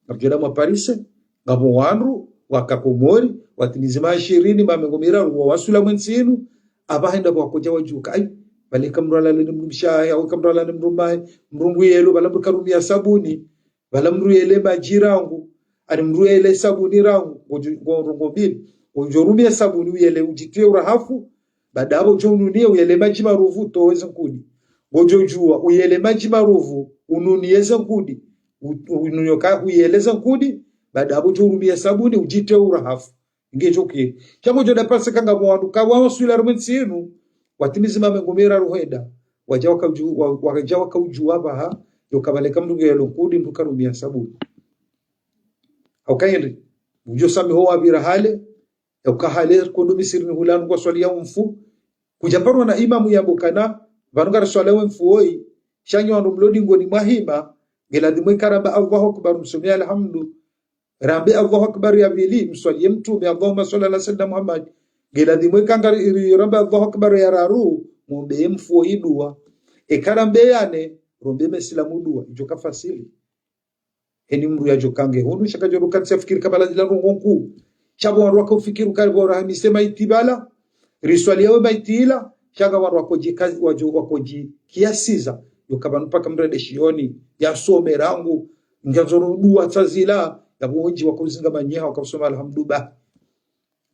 Ngapvo djela mwa parise, ngapvo wandru, waka Komori, watimizi maha ishirini, maha mengo miraru, wawaswili harumwa entsi inu, apvaha ndo wakodja wadjuka, ai, pvale ka mndru alale ni mndru mshe wahe, au ka mndru alale ni mndru mme wahe, mndru ngu yelo, pvala mndru karumia sabuni, pvala mndru yele madji rangu, ani mndru yele sabuni rangu, ngodjo, ngo ndrongo mbili, ngodjo urumia sabuni uyele udjitiye urahafu, baada apvo djo ununiye uyele madji maruvu utowe ze nkudi. Ngodjo djuwa uyele madji maruvu ununiye ze nkudi. U-, ununiye ka uyele ze nkudi, baada apvo djo urumia sabuni udjitiye urahafu. Nge djo kiri. Sha ngodjo da parise ka ngapvo wandru kawaswili harumwa entsi inu, watimizi maha mengo miraru hwenda, wadja wakaudju-, wa-, wadja wakaudjuwa apvaha, yo ka pvale ka mndru ngelo nkudi mndru karumia sabuni. Hauka hindri, udjo samihi ho wapvira hale, ya uka hale kondo msihirini hula nungu waswali ya umfu. Kudja parwa na imamu yambo kana, pvanu ngariswali ya umfu woyi, sha nyi wandru mlo dingoni mwa hima, ngeladhimu eka ramba Allahu Akbar msome alhamdu. Rambe Allahu Akbar ya pvili, mswaliye mtrume, اللهم صل على سيدنا محمد. Ngeladhimu eka ngari, ri-, rambe Allahu Akbar ya raru, mwombeye mfu woyi dua. Eka rambe ya ne, rombe mesilamu dua, idjo ka fasili. Heni mndru yadjo kange hunu, sha kadjo ruka tsi yafikiri ka pvala zila ndrongo nkuu. Sha pvo wandru waka ufikiri uka pvo rahamise maiti pvala, riswali yawe maiti ila, sha nga wandru wakodji ka-, wadjo, wakodji kiyasiza. Yoka pvanu mpaka mdru yende shioni, yasome rangu, ngandzo ro dua tsazila, yapvo wendji wakauzinga manyeha, wakausoma alhamdu ba.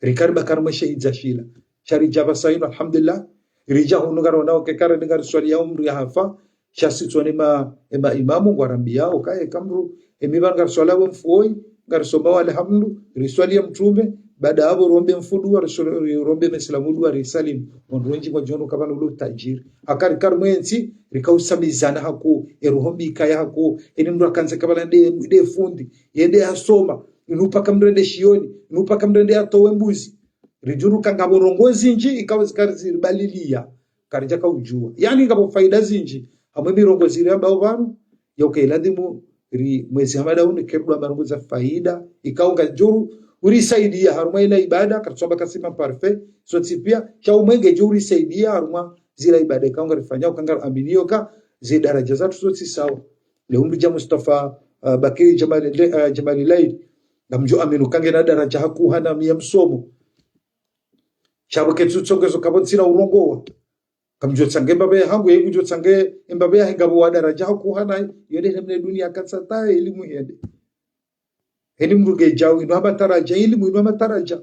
Rikari bakari mweshe idza shila. Sha ridja pvasa inu, alhamdulillah. Ridja hunu ngaronao ke kare ngariswaliyao mdru yahafa. Sha sitsone ma, ema imamu ngwarambiyao, kaye kamdru, emi pvanu ngariswaliyao mfuoi, ngarisomao alhamdu, riswaliya mtrume, baada yapvo rombe mfu dua, riswali, rombe maislamu dua, risalimu. Wandru wendji ngwadjono kapvana ulo tajiri. Haka rikari mwentsi, rikausamizana hako, eroho mbi ikaya hako, eni mdru yakandze kapvana nde, nde fundi, yende yasoma, inu mpaka mdru yende shioni, inu mpaka mdru yende yatowe mbuzi. Ridjuru ka ngapvo ndrongoo zindji, ikao zikari ziribaliliya, karidjaka udjua. Yaani ngapvo faida zindji, hamwe mirongozi iri ambao pvanu, yauka iladhimu, ri mwezi hamada unu, kerudwa marongozi za faida, ikao ngadjuru, urisaidiya harumwa ila ibada, karitsamba kasi ma parfait, sontsi pia, sha umwe ngedjo urisaidiya harumwa zila ibada, ikao ngarifanyao, ka ngaraminio ka, ze daraja zatru sontsi sawa. Leo mdru dja Mustafa, ah, Bakiri Jamali, ah, Jamali Laili, ngamdjo amini uka ngena daraja hakuu hana mi ya msomo. Sha pvo ketsu tsongezo kapvo ntsina urongowa. Kamdjo tsange mbapvi yahangu, ye ngudjo tsange mbapvi yahe ngapvo wa daraja hakuu hana, yo nde hemne dunia katsataye elimu hende. Heni mdru ngedjao, inu hama daraja, elimu inu hama daraja.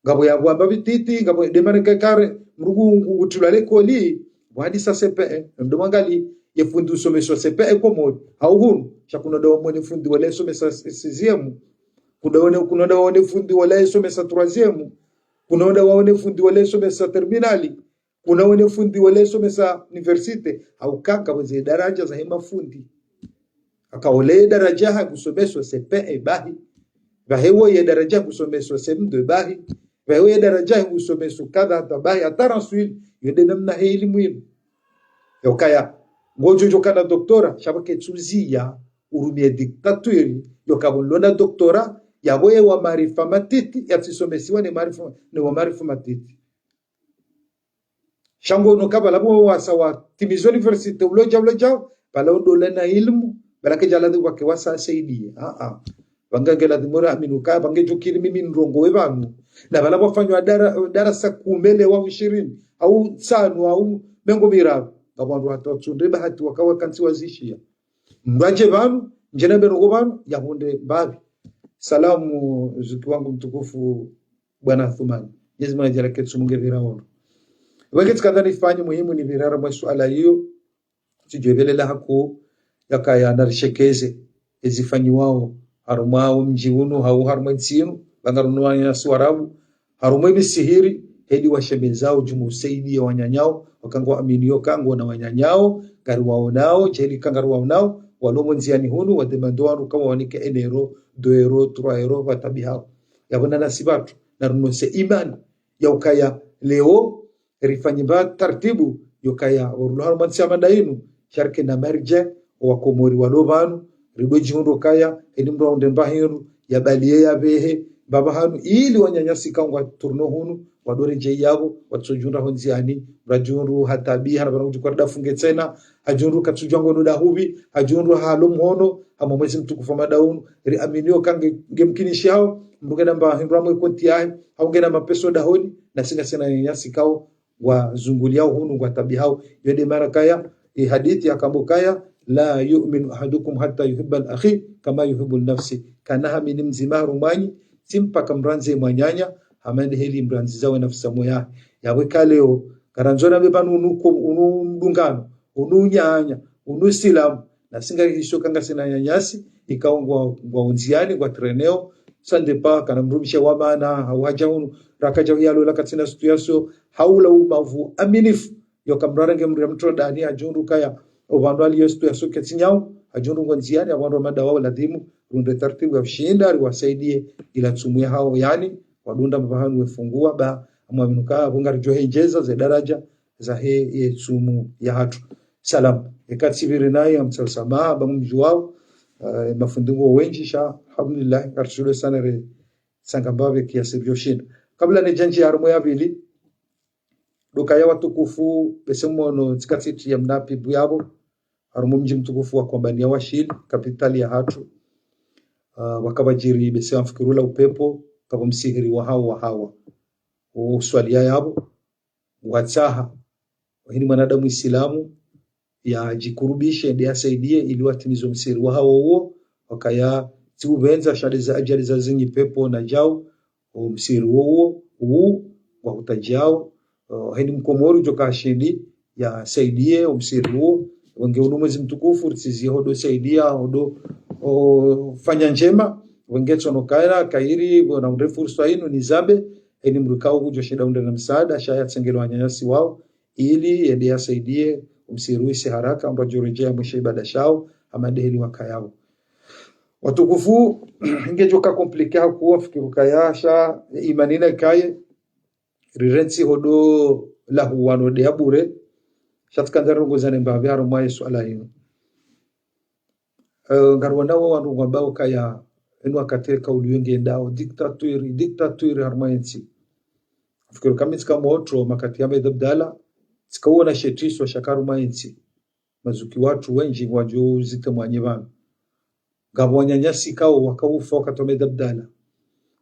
Ngapvo yapvo amba pvititi, ngapvo demane kekare, mdru ngu, ngu, ngutulwa lekoli, pvwandisa C P E, ndo mwangali, ye fundi usomeswa C P E Komori, hau hunu, sha kuno nda wamwone fundi wala yesomesa sixième, kuno nda wone, kuno nda wone fundi wala yesomesa troisième, kuno nda wone fundi wala yesomesa terminale, kuno wone fundi wala yesomesa université, hauka ngapvo ze daraja zahe mafundi. Haka ole daraja yahe ngusomeswa C P E bahi. Pvahe wo ye daraja yahe ngusomeswa C M deux bahi. Pvahe wo ye daraja yahe ngusomeswa kadha hata bahi, hata ranswili, yo nde namna he elimu inu. Yokaya, ngodjo djo kana doctorat, sha pvo ketsuziya, urumie dictature, yoka pvo nlona doctorat, yapvo ye wa maarifa matiti, yatsisomesiwa ne maarifa, ne wa maarifa matiti. Sha ngo no ka pvala pvo wasa watimiza université, ulodja, ulodja, pvala undole na ilmu, pvala kedja ladhi wake wasa asaidiye. Ah, ah. Pvanga nge ladhi mura amini uka, pvange djukiri mimi ndrongowe pvanu. Na pvala pvwafanywa dara, darasa kume le wa ishirini, au ntsanu, au mengo miraru. Ngapvo wandru hata watsundre bahati waka wakantsi wazishiya. Mdru adje pvanu, ndjena beno ngo pvanu, yahundre mbapvi. Salamu zuki wangu mtukufu Bwana Athumani. Mwenyezi Mungu nadjaanlie ketsu munge pvira ono. Wenge tsikandza nifanye muhimu ni pvira harumwa suala iyo, tsidjwevelela hakuu, yakaya narishekeze, ezifanyiwao, harumwa wo mdji unu, hau harumwa entsi inu, pvanga runu wananyasi warabu, harumwa emisihiri, heli washemezao, djuu usaidiya wananyao, waka ngwaaminio ka ngwona wananyao, ngariwaonao, djeli ka ngariwaonao, walo mo ndziani hunu, wademando wanu ka wawanike un euro, deux euros, trois euros, watabihao. Yapvo na nasi pvatru, narunose imani, ya ukaya leo, rifanye mba taratibu, yokaya, orulo harumwa ntsi ya manda inu, sha rike na marje, wa Komori walo pvanu, rido djihundro kaya, eni mdru aundre mba hindru, yabaliye yapvehe, mbapvi hanu, ili wananyasi ka ngwa tourner hunu, wadore dje yapvo, watsodjihundra ho ndziani, mdru adjihundru hatabiha, na pvanu kudjikwa rida funge tsena, hadjihundru katsudjua ngono dahupvi, hadjihundru halo mhono, hamwa mwezi mtukufu wa manda unu, riaminio ka nge, nge mkinishi hao, mdru ngena mba hindru hamwe konti yahe, hau ngena mapesa dahoni, na singa sina wananyasi kao, wazunguliao hunu ngwatabihao. Yo nde mana kaya, e hadisi yakamba kaya, "لا يؤمن أحدكم حتى يحب لأخيه كما يحب لنفسه." Kana hamini mdzima harumwanyu, tsi mpaka mrandze mwananya, hama nde heli mrandzizao nafsi ya moyo yahe. Yapvo eka leo, karandzo na pvepvanu unu ko, unu mdungano, unu unyanya, unu silamu, na singa hisho ka ngasina wananyasi, ikao ngwa, ngwa undziani, ngwa treneo, ça dépend, kana mdrumshe wa mana, hau hadja hunu, rakadja huyalola katsina situation, haula umavu aminifu, yoka mdru arenge mdru ya mtro dani, hadjihundru kaya, opvandru aliyo situation ketsi nyao, hadjihundru ngo ndziani, apvandru madawa ladhimu, runde taratibu ya ushinda, riwasaidiye, ila tsumu yahao, yaani, wadunda mbapvi hanu wefunguwa, ba, amwamini uka, apvo ngaridjo hendjeza, ze daraja, zahe ye tsumu yahatru. Salam. Eka tsipviri nayi, amtsaho samaha, ba mdjuwao, eh, mafundi ngo wendji sha, alhamdulillah, ngaritsulo sana re, sanga mbapvi kiasi ridjo shinda. Kabla nidjandjiye harumwa ya pvili, ndo kaya watukufu, bese mwono tsikatsi tsi ya mnapibu yapvo, harumwa mdji mtukufu wa Kwambani ya Washili, kapitali yahatru. Ah, waka pvadjiri bese wamfikirula upepvo, kapvo msihiri wahao wahawa. Uswaliya yapvo, watsaha, wahini mwanadamu Isilamu, yadjikurubishe, nde yasaidie, ili watimize omsihiri wahawo uwo, wakaya tsi upvendza sha nde za ajali za zinyi pepvo na djau, omsihiri uwo uwo, uwu, wahutadjiao, o, heni mkomori udjo kashindi, yasaidie, omsihiri uwo, wenge unu mwezi mtukufu, ritsizie hodo saidia, hodo, o, fanya ndjema, wenge tsono kaira, kairi, wona undre fursa inu, nizambe, heni mdru kao kudjo shinda undre na msaada, sha yatsengele wananyasi wao, ili yende yasaidie, omsihiri uise haraka, amba djoredjea mwishe ibada shao, hama nde heli wakayao. Watukufu, ngedjo ka compliqué hakuwa fikiri kaya sha, imani na ikaye, rirentsi hodo lahuwano nde ya bure, sha tsikandza rongoza ne mbapvi harumwa ye swala inu. Eh, ngarionao wandru ngwambao kaya, enu wakati kauli yo ngendao, dictature, dictature harumwa yentsi. Fikiri kami tsika motro, makati ya Ahmed Abdallah, tsika uona she triswa shaka harumwa yentsi. Mazuki watru wendji ngwadjo uzite mwanye pvanu. Ngapvo wananyasi kao wakaufa wakati wa Ahmed Abdallah.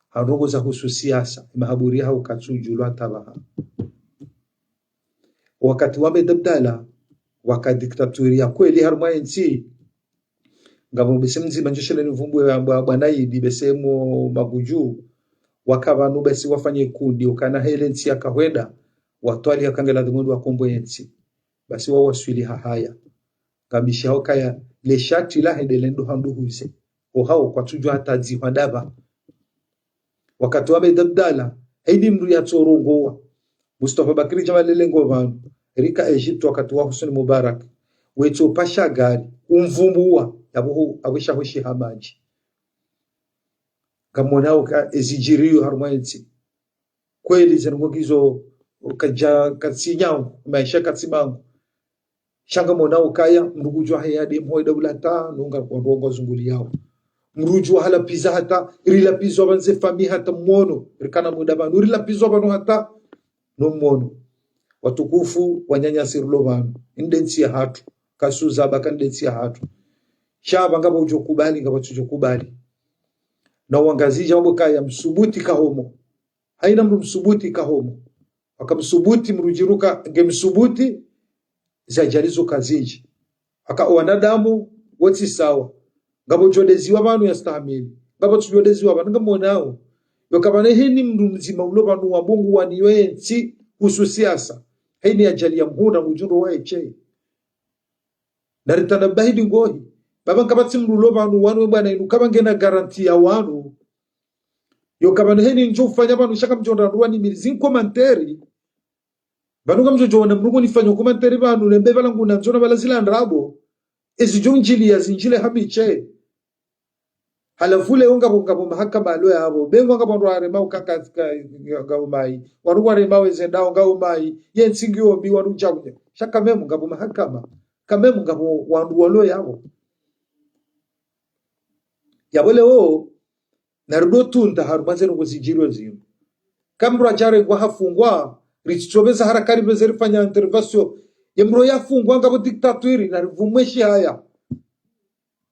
Ha ndrongoo za husu siasa, emahaburi yahawo katsudjulwa hata pvaha. Wakati wa Ahmed Abdallah, waka dictature ya kweli harumwa yentsi. Ngapvo bese mdzima ndjo shele nivumbue ya bwa-, bwana Idi bese mo Magudju. Waka pvanu bese wafanye kundi, ukana hele ntsi yakahwenda, watwali yakangela dhumuni wakomboe yentsi. Basi wawaswili Hahaya. Ngambishao kaya le shati lahe nde lendo ha nduhuze. Ohawo kwatsudjua hata dzihwa ndapvi. Wakati wa Ahmed Abdallah, heni mdru yatsorongowa. Mustafa Bakri Djamal lele ngo pvanu. Rika Egypte wakati wa Hosni Mubarak. Wetso pasha gari. Umvumbua. Yapvo hu-, apvo isha hushiha madji. Ngamonao ka ezidjiriyo harumwa yentsi. Kweli zendrongoo ngizo kadja katsi nyangu, maesha katsi mangu. Sha ngamonao kaya, mdru kudjua haya nde mhoida ula hata, nonga kwa ndrongoo zunguliyao. Mdru kudjua halapviza hata, rilapvizwa pvanu ze famiyi hata mwono, rikana muda pvanu, rilapvizwa pvanu hata, no mwono. Watukufu, wananyasi rilo pvanu, nde ntsi yahatru, kasuza baka nde ntsi yahatru. Sha pva ngapvo udjo kubali, ngapvo tsudjo kubali. Na wangazidja wambo kaya msubuti kahomo. Haina mdru msubuti kahomo. Waka msubuti mdru djiruka nge msubuti, za ajali zo kazidji. Aka wanadamu, wotsi sawa. Ngapvo djodeziwa pvanu yastahamili. Ngapvo tsudjodeziwa pvanu ngamonao. Yoka pvanu heni mdru mdzima ulo pvanu wa bungu waniyo yentsi husu siasa. Heni ajali ya mhundra ngudjundro wa eche. Na ritanabahi ndi ngohi. Baba nkapvatsi mdru ulo pvanu wanu we bwana inu kapva ngena garanti ya wanu. Yoka pvanu heni ndjo ufanya pvanu sha kamdjo ndra ndruwa ni mili zinkomanteri. Pvanu kamdjo djo wona mdru ngu nifanya komanteri pvanu lembe pvala nguna ndzo na pvala zila ndrabo. Ezi djo ndjili ya zindjile hamiche. Halafu leo ngapvo, ngapvo mahakama alo yapvo. Be ngwa ngapvo wandru waremao ka, ka, ka, ngapvo mayi. Wandru waremao ezendao ngapvo mayi. Yentsi ngiyo mbi wandru djaunye. Sha kamemu ngapvo mahakama. Kamemu ngapvo wandru walo yapvo. Yapvo leo, na rudo tunda harumwa zendrongoo zidjiriyo zinu. Ka mdru adjarengwa hafungwa, ritsitsopveza haraka ripveze rifanya intervention. Ye mdru yafungwa ngapvo dictature, na rivumwe shihaya.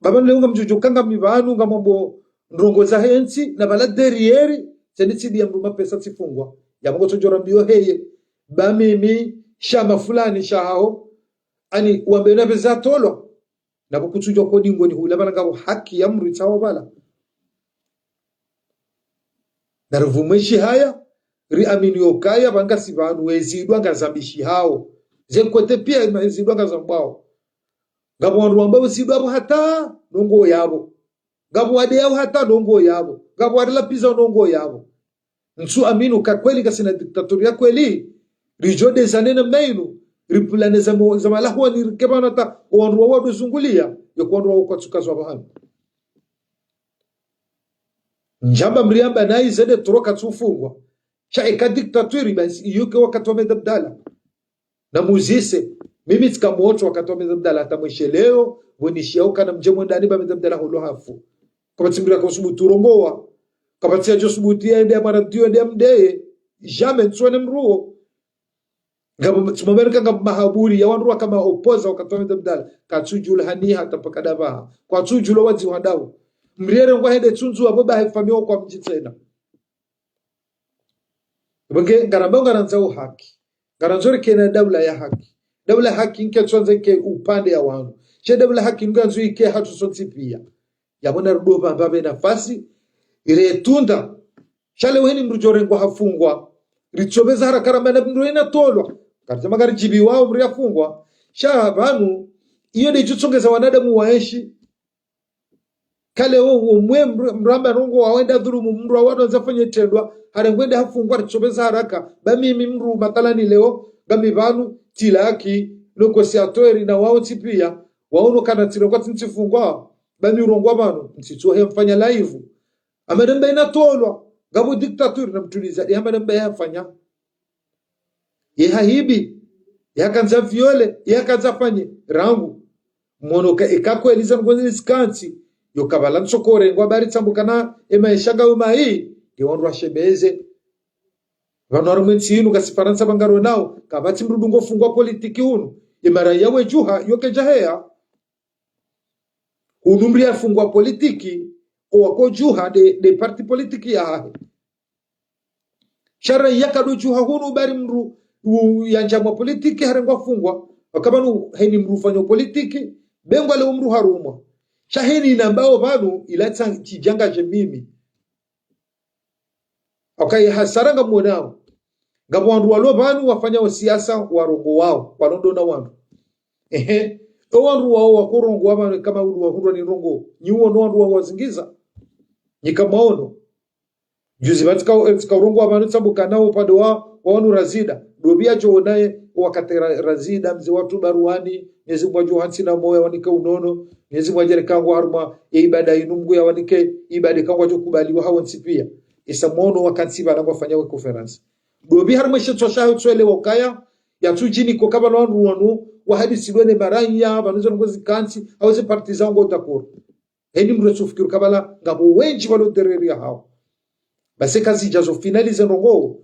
Baba leo ngamdjo djo kanga mi pvanu ngamwambo ndrongoo za hentsi, na pvala derrière, tseni tsi ndiya mdru mapesa tsifungwa. Yapvo ngotsodjo rambiwa heye. Ba mimi, shama fulani, sha haho. Ani, wambe na pveza tolwa. Na pvo kutsudjua kodi ngoni hula pvala ngapvo haki ya mdru itsawo pvala. Na rivumwe shihaya, riamini yokaya pvangasi pvanu wezidwa ngazambishihao. Ze nkwete pia ima ezidwa ngazambwao. Ngapvo wandru wamba wezidwa pvo hata ndrongoo yapvo. Ngapvo wadeyao hata ndrongoo yapvo. Ngapvo warilapviza ndrongoo yapvo. Ntsu aminu ka kweli ngasina dictature ya kweli. Ridjo deza nena mainu. Ripvulane za mo-, za malahwani rike pvanu hata wandru wawo wadozunguliya. Yoko wandru wawo kwatsukazwa pvahanu. Ndjamba mriamba nayi zende toro katsufungwa. Sha eka dictature basi iyo ke wakati wa Ahmed Abdallah. Na muzise, mimi tsika motro wakati wa Ahmed Abdallah hata mwishe leo, pvo nishiyao kana mdje mwendani ba Ahmed Abdallah holo hafu. Kapvatsi mdru yaka usubutu urongowa. Kapvatsi yadjo subutu ya ende ya mwana diyo ende ya mdeye. Jamais ntsone mdru wo. Ngapvo tsumambereka ngapvo mahaburi ya wandru waka ma opposant wakati wa Ahmed Abdallah. Katsudjula haniha hata mpaka ndapvaha. Kwatsudjula wadzi wandawo. Mriere ngwa hende tsundzu apvo ba he famiyi wo kwa mdji tsena. Pvenge, ngaramba ngarandzao haki. Ngarandzo rikena daula ya haki. Daula haki nketswandza ike upande ya wanu. She daula haki ngandzo ike hatru sontsi pia. Yapvo narudi pvamba pve nafasi, ire tunda. Sha leo heni mndru djorengwa hafungwa. Ritsopveza haraka ramba na mndru yena tolwa. Karidja makaridjibiwa mndru yafungwa. Sha pvanu, iyo nde idjo tsongeza wanadamu waenshi. Kale wo, wo mwe mndru, mndru amba ndrongo wawenda dhulumu mndru wa wandza fanye trendwa, harengwa ende hafungwa ritsopveza haraka. Ba mimi mndru mathalani leo, ngami pvanu, tsilaki, négociateur na wao tsi pia, waono kana tsirengwa tsi ntsifungwa, ba mi urongwa pvanu, ntsitsohe mfanya live. Amba namba ina tolwa, ngapvo dictature na mtuliza, ye amba namba yafanya. Ye hahibi, ye hakandza viole, ye hakandza fanye, rangu. Mwono ka, eka kweli za ngonzi zikantsi, yo kabala ntsokore, ngwa bari tsambukana, ema eshanga uma hii, nge wandru washemeze. Pvanu harumwa entsi inu, kasi Farantsa pvangaro nao, kapvatsi mndru ngofungwa politiki hunu, emara yawe djuha, yo kedja heya. Hunu mndru yafungwa politiki, owako djuha nde, nde parti politiki yahahe. Sha raia kadodjuha hunu bari mndru u-, yandjamwa politiki harengwa fungwa. Wakapvanu heni mndru ufanyao politiki, bengwa leo mndru harumwa. Sha heni nambao pvanu ila tsa-, tsidjangadje mimi. Wakaye hasara ngamwonao. Ngapvo wandru walo pvanu wafanyao siasa warongowao, walondona wandru. Ehe. O wandru wao wakorongowa pvanu kama ulu wahundrwa ni ndrongo. Nyi uono wandru wao wazingiza. Nyi kamaono. Juzi pvatsika, eh, tsika urongowa pvanu tsambukana upande wa, wa wanu Razida. Ndo pvia djo naye wakati Ra-, Razida, mze watru Baruani, Mwenyezi Mungu adjo hantsi na moyo wanike unono, Mwenyezi Mungu adjere kangu harumwa ye ibada inu Mungu yawanike ibada kangu adjo kubaliwa hawo ntsi pia. Isa mwono wakantsi pvanu ngwafanya we conférence. Ndo pvi harumwa eshe tswa shaho tswele wakaya, yatsudjini ko kabala wandru wanu, wahadisi lwene maraya, pvanu zo ndrongo zikantsi, hawo ze parti zao ngo d'accord. Heni mndru etsufikiri kabala ngapvo wendji walo derrière yahawo. Basi kazidjazo finaliser ndrongo,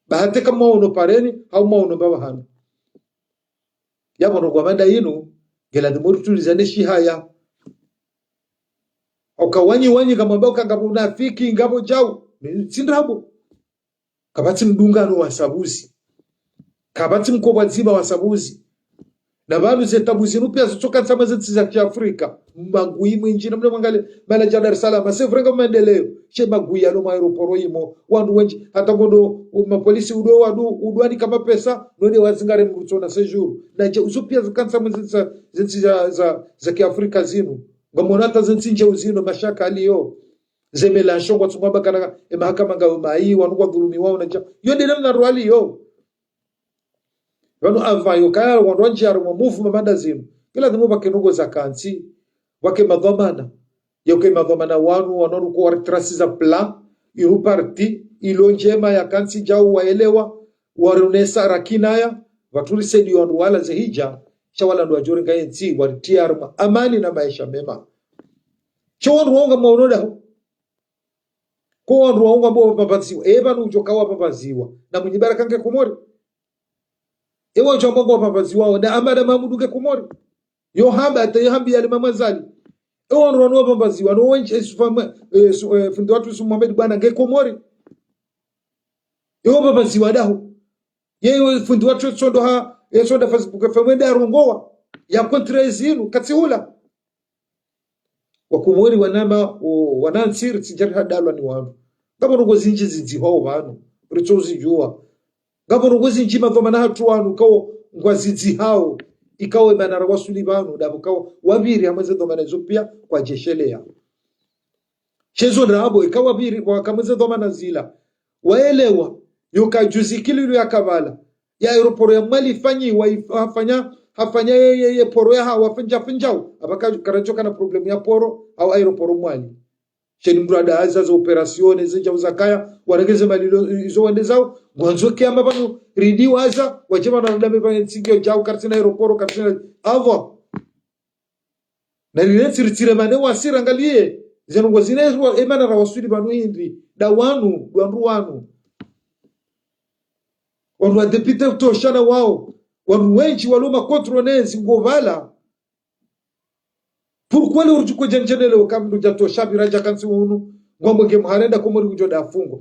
ba hata eka maono pareni, hau maono mbapvahanu. Yapvo ndrongo amanda inu, ngeladhimu ritulizane shihaya. Oka wanyi wanyi kamwamba oka ngapvo unafiki, ngapvo djau, ni tsi ndrabo. Kapvatsi mdungano wa sabuzi. Kapvatsi mkobwa dziba wa sabuzi. Na pvanu ze tabu zinu pia zitsoka ntsama ze ntsi za kiafrika. Magui mwindji na mne mwangale mana dja Dar es Salaam. C'est vrai nga maendeleo. She magui yalo ma aéroport imo. Wandru wendji. Hata ngondo mapolisi udo wadu, udo wanika mapesa. Nonde wazingare mndru tsona séjour. Na dje uzo pia zika ntsama ze ntsi za, ze ntsi za, za, za kiafrika zinu. Ngamwona hata ze ntsi ndjeu zinu mashaka yaliyo. Ze Mélenchon ngwatsungwa bakana, emahakama ngayo mayi, wanu ngwadhulumiwao na dja. Yo nde namna rwali yo. Pvanu apvayo kaya wandru wandji harumwa mouvement manda zinu. Ngeladhimu pvake ndrongo zakantsi, pvake madhwamana. Yoke madhwamana wanu, wanu wanu ko waritrasiza plan, inu parti, ilo ndjema yakantsi djau waelewa, waronesa rakinaya, pvatsu risaidiya wandru wala ze hidja, sha wala ndo wadjorenga yentsi, waritriya harumwa amani na maesha mema. Sha wandru wao ngamwaono daho. Ko wandru wao ngwambao wapvapvaziwa. E pvanu udjo kawa wapvapvaziwa. Na Mwinyi Baraka nge Komori. E wadjo amba ngwapvapvaziwao. Na Amada Mahamudu nge Komori. Yo hamba, hata yo hambi ya le Mama Azali. E wandru wanu wapvapvaziwa. No wendji, e, Sufa, e, Su-, e, fundi watru Yusuf Mohamed bwana nge Komori. E wapvapvaziwa daho. Ye, e, fundi watru Sondo ha, e, Sondo Facebook F M wende arongowa. Ya contre zinu, katsi hula. Wakomori wanama, o, wanantsiri tsidjari hadalwa ni wanu. Ngapvo ndrongo zindji zidzihwao pvanu, ritso uzidjuwa. Ngapvo ndrongo zindji madhwamana hatru wanu, kao ngwazidzihao, ikao emana rawasuli pvanu, ndapvo kao wapviri hamwe ze dhwamana izo pia kwadjesheleya. She zo ndrabo, ikao wapviri, wakamwe ze dhwamana zila. Waelewa, yoka juzi kililu ya kabala. Ya aéroport ya Mwali ifanyiwa, if-, hafanya, hafanya ye, ye, ye poro yahawo, hafanya, hafanya wo. Apvaka karadjo kana problème ya poro, hau aéroport Mwali. Sheni mndru adahaza za opération, ze djau zakaya, waregeze mali lo, izo wende zao, ngwandzo kiama pvanu, ridi waza, wadje pvanu wanadamu pvanu ntsi ngiyo djau, karitsina aéroport, karitsina, avant. Na lile ntsi ritsire mane wasi rangaliye, ze ndrongo zine rwa, emana rawasuli pvanu hindri, nda wanu, nda wandru wanu. Wandru wa député utoshana wao, wandru wendji walo ma contre nezi ngo pvala. Pourquoi leo ridjuko djendjene leo ka mndru djatosha pvira djakantsi hunu, ngwambo nge mhare nda Komori kudjo nda afungwa.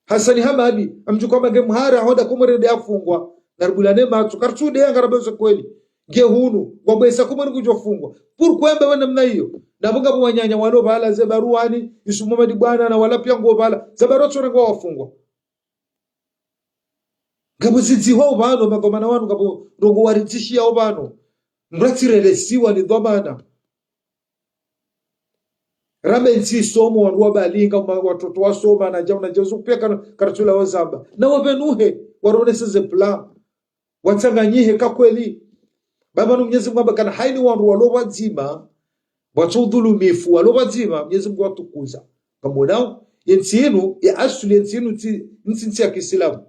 Hassani Hamadi, amdjuko amba nge mhare aho nda Komori nda afungwa. Ngaribulane matso, karitsudeya ngarambao ze kweli. Nge hunu, ngwambao esa Komori ngudjofungwa. Pourquoi mbe wa namna iyo? Na pvo ngapvo wananya walo pvala ze baruani, Yusuf Mohamed Bwana na wala pia ngo pvala, ze barua tsi wo ngwao wafungwa. Ngapvo zidzihwao pvanu, madhwamana wanu, ngapvo ndrongoo waritsishiyao pvanu. Mratsirelesiwa ni dhwamana. Rambe ntsi isomo, wandru wabalinga, ma-, watoto wasoma, na djau, na djau, zo pia kana, karatula wazamba. Na wapvenuhe, waronese ze plan. Watsanganyihe ka kweli. Baba nu Mwenyezi Mungu amba kana haini wandru walo pvadzima, watso udhulumifu, walo pvadzima, Mwenyezi Mungu watukuza. Ngamwonao, ye ntsi inu, ye asuli ye ntsi inu ntsi, ntsi, ntsi ya kiislamu.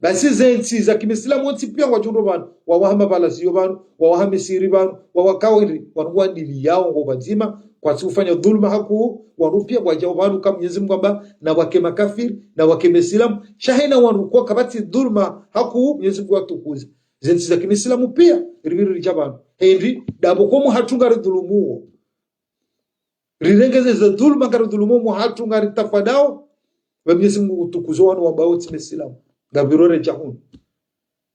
Basi ze ntsi za kimisilamu ntsi pia ngwadjo ndo pvanu, wawaha mapvalaziyo pvanu, wawaha misiri pvanu, wawaha kawiri, wanu ngwadiliyao ngo pvadzima, kwatsi ufanya dhuluma hakuu, wanu pia ngwadjao pvanu ka Mwenyezi Mungu amba, na wake makafiri, na wake misilamu, sha haina wanu kwa kapvatsi dhuluma hakuu, Mwenyezi Mungu watukuza. Ze ntsi za kimisilamu pia, ripviri ridja pvanu. Hindri, ndapvo ko mwahatru ngaridhulumuo. Rirenge ze dhuluma ngaridhulumu mwahatru ngaritafadao. Ba Mwenyezi Mungu utukuzo wanu wambao tsi misilamu. Ngapviro redja hunu.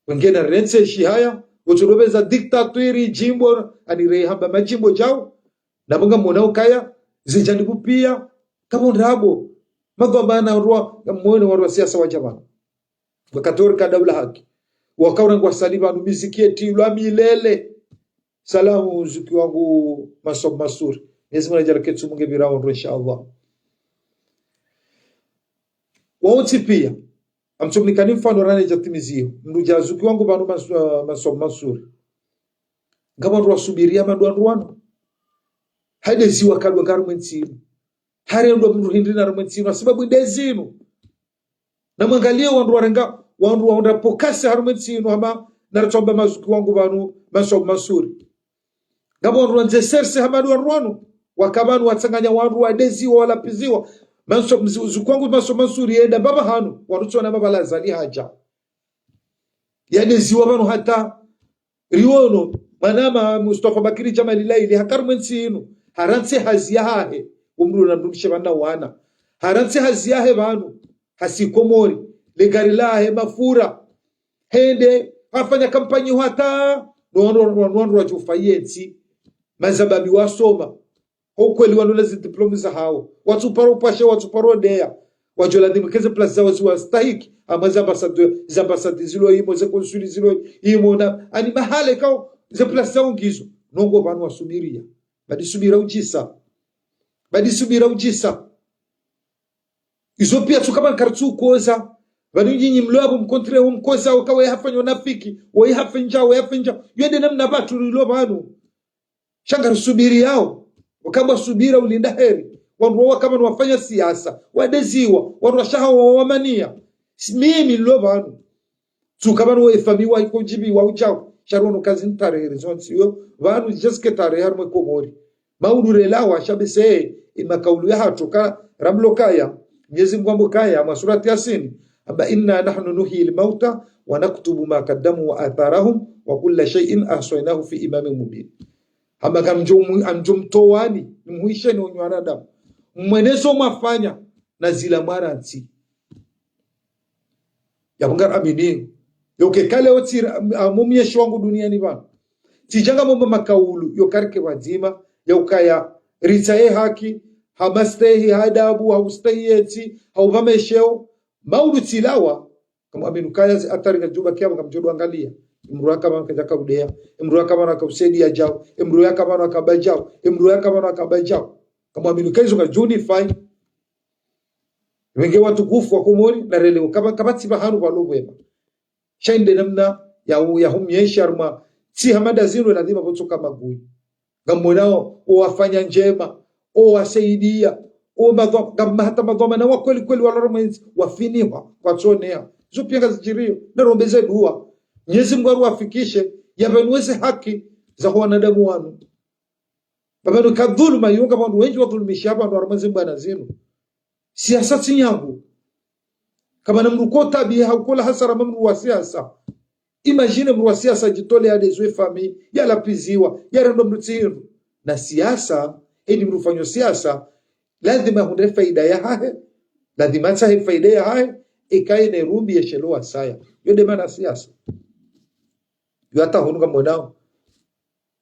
Wengena rentsi shihaya, wotsolopveza dictature djimbo, ani rehamba madjimbo djao. Na pvo ngamwonao ukaya, zidjandi pvo pia, kapvo ndrabo. Madhwamana rwa, ngamwone wandru wa siasa wadja pvanu. Wakati wori ka daula haki. Wakaura ngwasali pvanu miziki yetilwa milele. Salamu zuki wangu Masomo Masuri. Mwenyezi Mungu nadjaanlie ketsu munge pvirao ndro, insha Allah. Wao ntsi pia. Ngamtsomnikani mfano rane djatimiziyo. Mndru dja zuki wangu pvanu Mas-, uh, Masomo Masuri. Ngapvo wandru wasubiria madua ndru wanu. Hadeziwa kadua harumwa entsi inu. Harendwa mndru hindri na harumwa entsi inu. Hasibabu ndezinu. Na mwangalie wandru warenga, wandru waunda pokase harumwa entsi inu hama, naritsomba mazuki wangu pvanu, Masomo Masuri. Ngapvo wandru wandze serse hama ndo wandru wanu, waka pvanu watsanganya wandru wadeziwa, walapviziwa. Masomo, mzi-, zuki wangu Masomo Masuri yenda mbapvi hanu, wandru tsona mapvala zali hadja. Yadeziwa pvanu hata, riwono, mwanama Mustafa Bakiri Djamali Laili, haka harumwa entsi inu, harantsi hazi yahahe, umru na mdrumshe pvanu na wana. Harantsi hazi yahe pvanu, hasi Komori, legari lahe mafura. Hende, hafanya kampanyi hata, no wandru, wandru, wandru wadjufa yentsi. Mazababi wasoma. Ho kweli wanu na zidiplome zahao. Watsuparo pasha, watsuparo deya. Wadjo ladhimu ke ze place zao ziwastahiki. Hama ze ambassade, ze ambassade zilo imo, ze konsuli zilo imo na, ani mahale kao, ze place zao ngizo. Nongo pvanu wasubiria. Badi subira udjisa. Badi subira udjisa. Izo pia tsuka pvanu karitsu koza. Pvanu nyinyi mlo apvo mkontre umkoza, ukawe hafanya unafiki, we hafenja, we hafenja. Yo nde namna pvatsu rilo pvanu. Sha ngarisubiriyao, wakamba subira ulinda heri. Wandru wawo wakamba ni wafanya siasa, wadeziwa, wandru washaha wawamaniya. Si mimi nilo pvanu. Tsuka pvanu we famiyi wa iko djibi wa udjao. Sha ri wanu kazi ntarehe zontsi yo. Pvanu djeske tarehe harumwa Komori. Maudu rela wa shabese, imakaulu yahatru ka ramlo kaya. Mwenyezi Mungu ambo kaya, mwa surati Yasin. Amba, "إنا نحن نحيي الموتى ونكتب ما قدموا وآثارهم وكل شيء أحصيناه في إمام مبين." Hamba ngamdjo mu-, ngamdjo mtowani, nimhuisheni enyi wanadamu. Mweneze zo mwafanya, na zila mwarantsi. Yapvo ngaraminio. Yo ke kale otsi ra-, am-, amumyeshi wangu duniani pvanu. Tsidja ngamomba makaulu, yo karike pvadzima, ya ukaya ritsahe haki, ha mastehi, ha adabu, ha ustehi yentsi, ha upva mesheo, maudu tsilawa, ngamwamini ukaya zi atari ngadjo bakia, ngamdjo ndo angaliya. Emdru yaka pvanu kadjaka udeya. Emdru yaka pvanu aka usaidiya djao. Emdru yaka pvanu aka ba djao. Emdru yaka pvanu aka ba djao. Ngamwamini ukaya izo ngadjo unifai. Wenge watukufu wa Komori, narelewe, kaba, kapvatsi pvahanu pvalo pvwema. Sha inde namna ya u-, ya humyeshi harumwa ntsi hama ndazinu lazima pvotsoka magui. Ngamwonao, owafanya ndjema, owasaidiya, o madhwa-, ngam-, hata madhwamana wa kweli kweli walo harumwa entsi, wafinihwa, watsoneha. Zo pia ngazidjiriyo, narombe ze dua. Mwenyezi Mungu aruwafikishe, yapvenuwe ze haki za ho wanadamu wanu. Pvapvanu ka dhuluma, yo ngapvo wandru wendji wadhulumisha pvandru harumwa ze mbwana zinu. Siasa tsi nyangu. Kapvana mdru ko tabiya ha ukola hasara ma mdru wa siasa. Imagine mdru wa siasa adjitole yadezwe famiyi, yalapviziwa, yarendwa mdru tsi hindru. Na siasa, edi mdru ufanyo siasa, lazima ahundre faida yahahe, lazima atsahe faida yahahe, ikaye ne rumbi yeshelo wasaya. Yo nde mana siasa. Yo hata hunu ngamwonao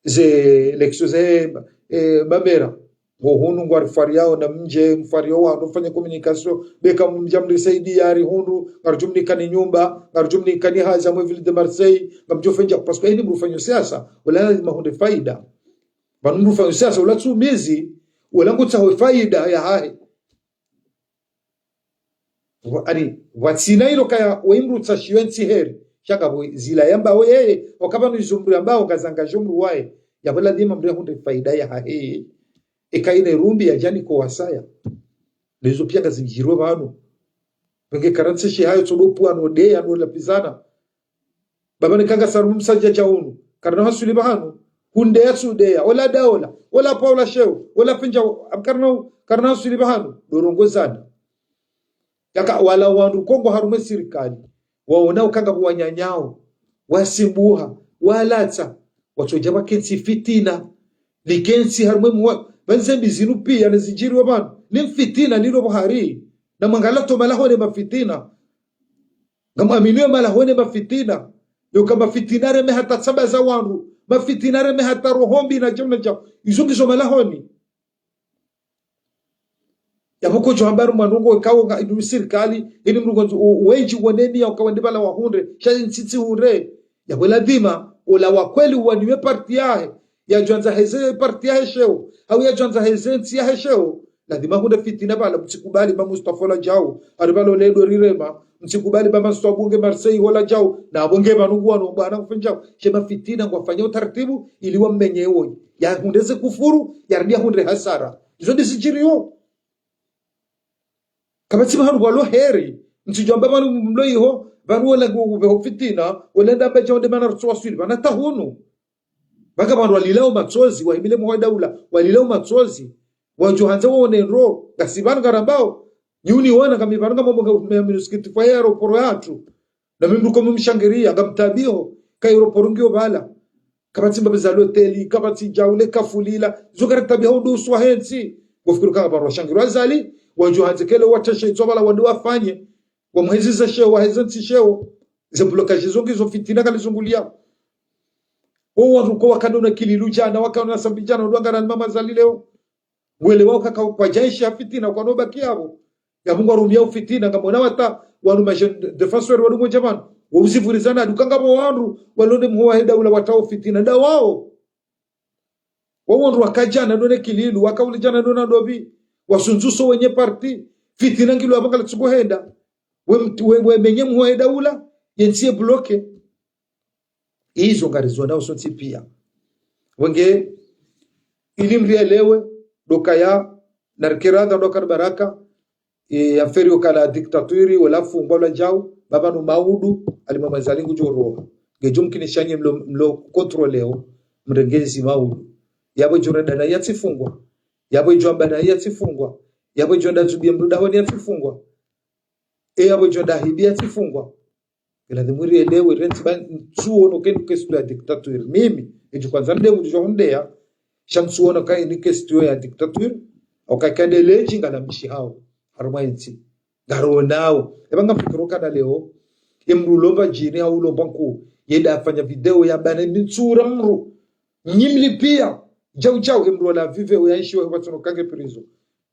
ze élection ze, eh, mamera. Ngo hunu ngwarifariao na mdje mfario wandru mfanye communication. Beka mdja mrisaidia hari hundru, ngarudjo mnikani nyumba, ngarudjo mnikani hazi mwe ville de Marseille, ngamdjo fanya, parce que heni mdru fanyo siasa, wala lazima hundre faida. Pvanu mdru fanyo siasa, wala tsumizi, wala ngutsaho faida yahahe. Wa-, ani, watsina ilo kaya, we mdru tsashiyo ntsi heri. Sha ngapvo zila yambao yeye, wakapvanu izo mdru yambao, ngazangadjo mdru waye. Yapvo lazima mdru yahundre faida yahahe. Eka ine rumbi yadjani ko wasaya. Lezo pia ngazindjirwe pvanu. Pvenge karantsi shihayo tsodo pvwano de yano lapvizana. Baba ni kanga sarumu msadja dja unu. Karina hasuli pvahanu. Hundeya tsudeya. Ola daola. Ola paula sheo. Ola finja. Am karina, karina hasuli pvahanu. Dorongozana. Yaka wala wandru kongo harumwe sirikali. Waona ukanga pvo wanyanyao. Wasimbuha. Walatsa. Watsodja wakentsi fitina. Likentsi harumwe mwa. Pvandze mbi zinu pia na zindjiriwa pvanu. Ni mfitina lilo pvahari. Na mwangala to malahoni mafitina. Ngamwaminiyo malahoni mafitina. Yoka mafitina reme hata tsamba za wandru. Mafitina reme hata roho mbi na djamna dja. Izo ngizo malahoni. Yapvo kodjo hamba ru mwanungo kawo nga idu sirikali, ini mdru ngwandzo u-, wendji woneni ya ukawa ndi pvala wahundre, sha ntsi tsihundre. Yapvo lazima, ola wa kweli uwaniwe parti yahe, yadjwandza heze parti yahe sheo, hau yadjwandza heze ntsi yahe sheo, lazima hundre fitina pvala, mtsikubali ba Mustafa ola djau, hari pvala ole do rirema, mtsikubali ba Mustafa bunge Marseille ola djau, na bunge pvanu ngwano bwana kufanya djau. She mafitina ngwafanya utaratibu, ili wammenye woyi. Yahundre ze kufuru, yaridi yahundre hasara. Izo ndizidjiriyo. Kapvatsi pvahanu pvwalo heri, mtsidjwamba pvanu mlo iho, pvanu wala ngu-, nguveho fitina, wala ndamba djao nde mana rutso waswili, pvana tahunu. Pvaka pvanu walilao matsozi, wahimile mwa daula, walilao matsozi, wadjo handza waone ndro, ngasi pvanu ngarambao, nyuni wana ngami pvanu ngamwambo nga, me, me, msikiti fwa ya aéroport yatru, na mi mdru komu mshangiriya, ngamtabiho, ka aéroport ngiyo pvala. Kapvatsi mbapvi za loteli, kapvatsi djaule, kafulila, zo karitabiha udu uswa hentsi. Wafikiri kanga pvanu washangirwa Azali, wadjo handze kele wateshe izo pvala wande wafanye, wamhezi ze sheo, waheze ntsi sheo, ze blocage zo ngizo fitina kalizunguliya. Wo wandru ko wakana na Ikililu djana, wakana na Sambi djana, ndo wangana ni mama Azali leo. Wele wao kaka kwadjaishi ya fitina, kwano baki yapvo. Yapvo ngwarumia ufitina, ngamwona wata, wanu maje défenseur wanu mwenje pvanu. Wauzivurizana, duka ngapvo wandru, walonde mhuwa he daula wata ufitina, nda wao. Wao wandru waka djana, none Ikililu, waka ule djana, nona ndopvi. Wasundzuso wenye parti, fitina ngilo yapvo ngala tsuko henda. We mt-, we, we menye mhuwa he daula, yentsi ye bloqué. Izo ngarizonao sontsi pia. Wenge, ili mrielewe, ndo kaya, narikera nga ndo kari baraka, e, affaire yo kala dictature, wala fungwa lwa djau, baba no maudu, alima mazali ngudjo roha. Ngedjo mkinisha nyi mlo, mlo contrôleo, mrengezi maudu. Yapvo djo renda na yatsifungwa. Yapvo djo amba na yatsifungwa. Yapvo djo nda zubi mdru dahoni yatsifungwa. E yapvo djo nda hibi yatsifungwa. Ila dhimwiri elewe, rentsi ba ntsuono ke ni question ya dictature. Mimi, edji kwandza nde mdru djo hundeya, sha ntsuono ka ni question ya dictature, au ka kande ledji ngala mishihao, harumwa entsi. Ngaronao. Eba ngamfikiro kana leo, emdru ulomba djini hau ulomba nkuu, yenda afanya video ya bana ni ntsura mdru. Nyi mlipia, djau djau, emdru wala vive uyaishiwa hepvatsono kange prison.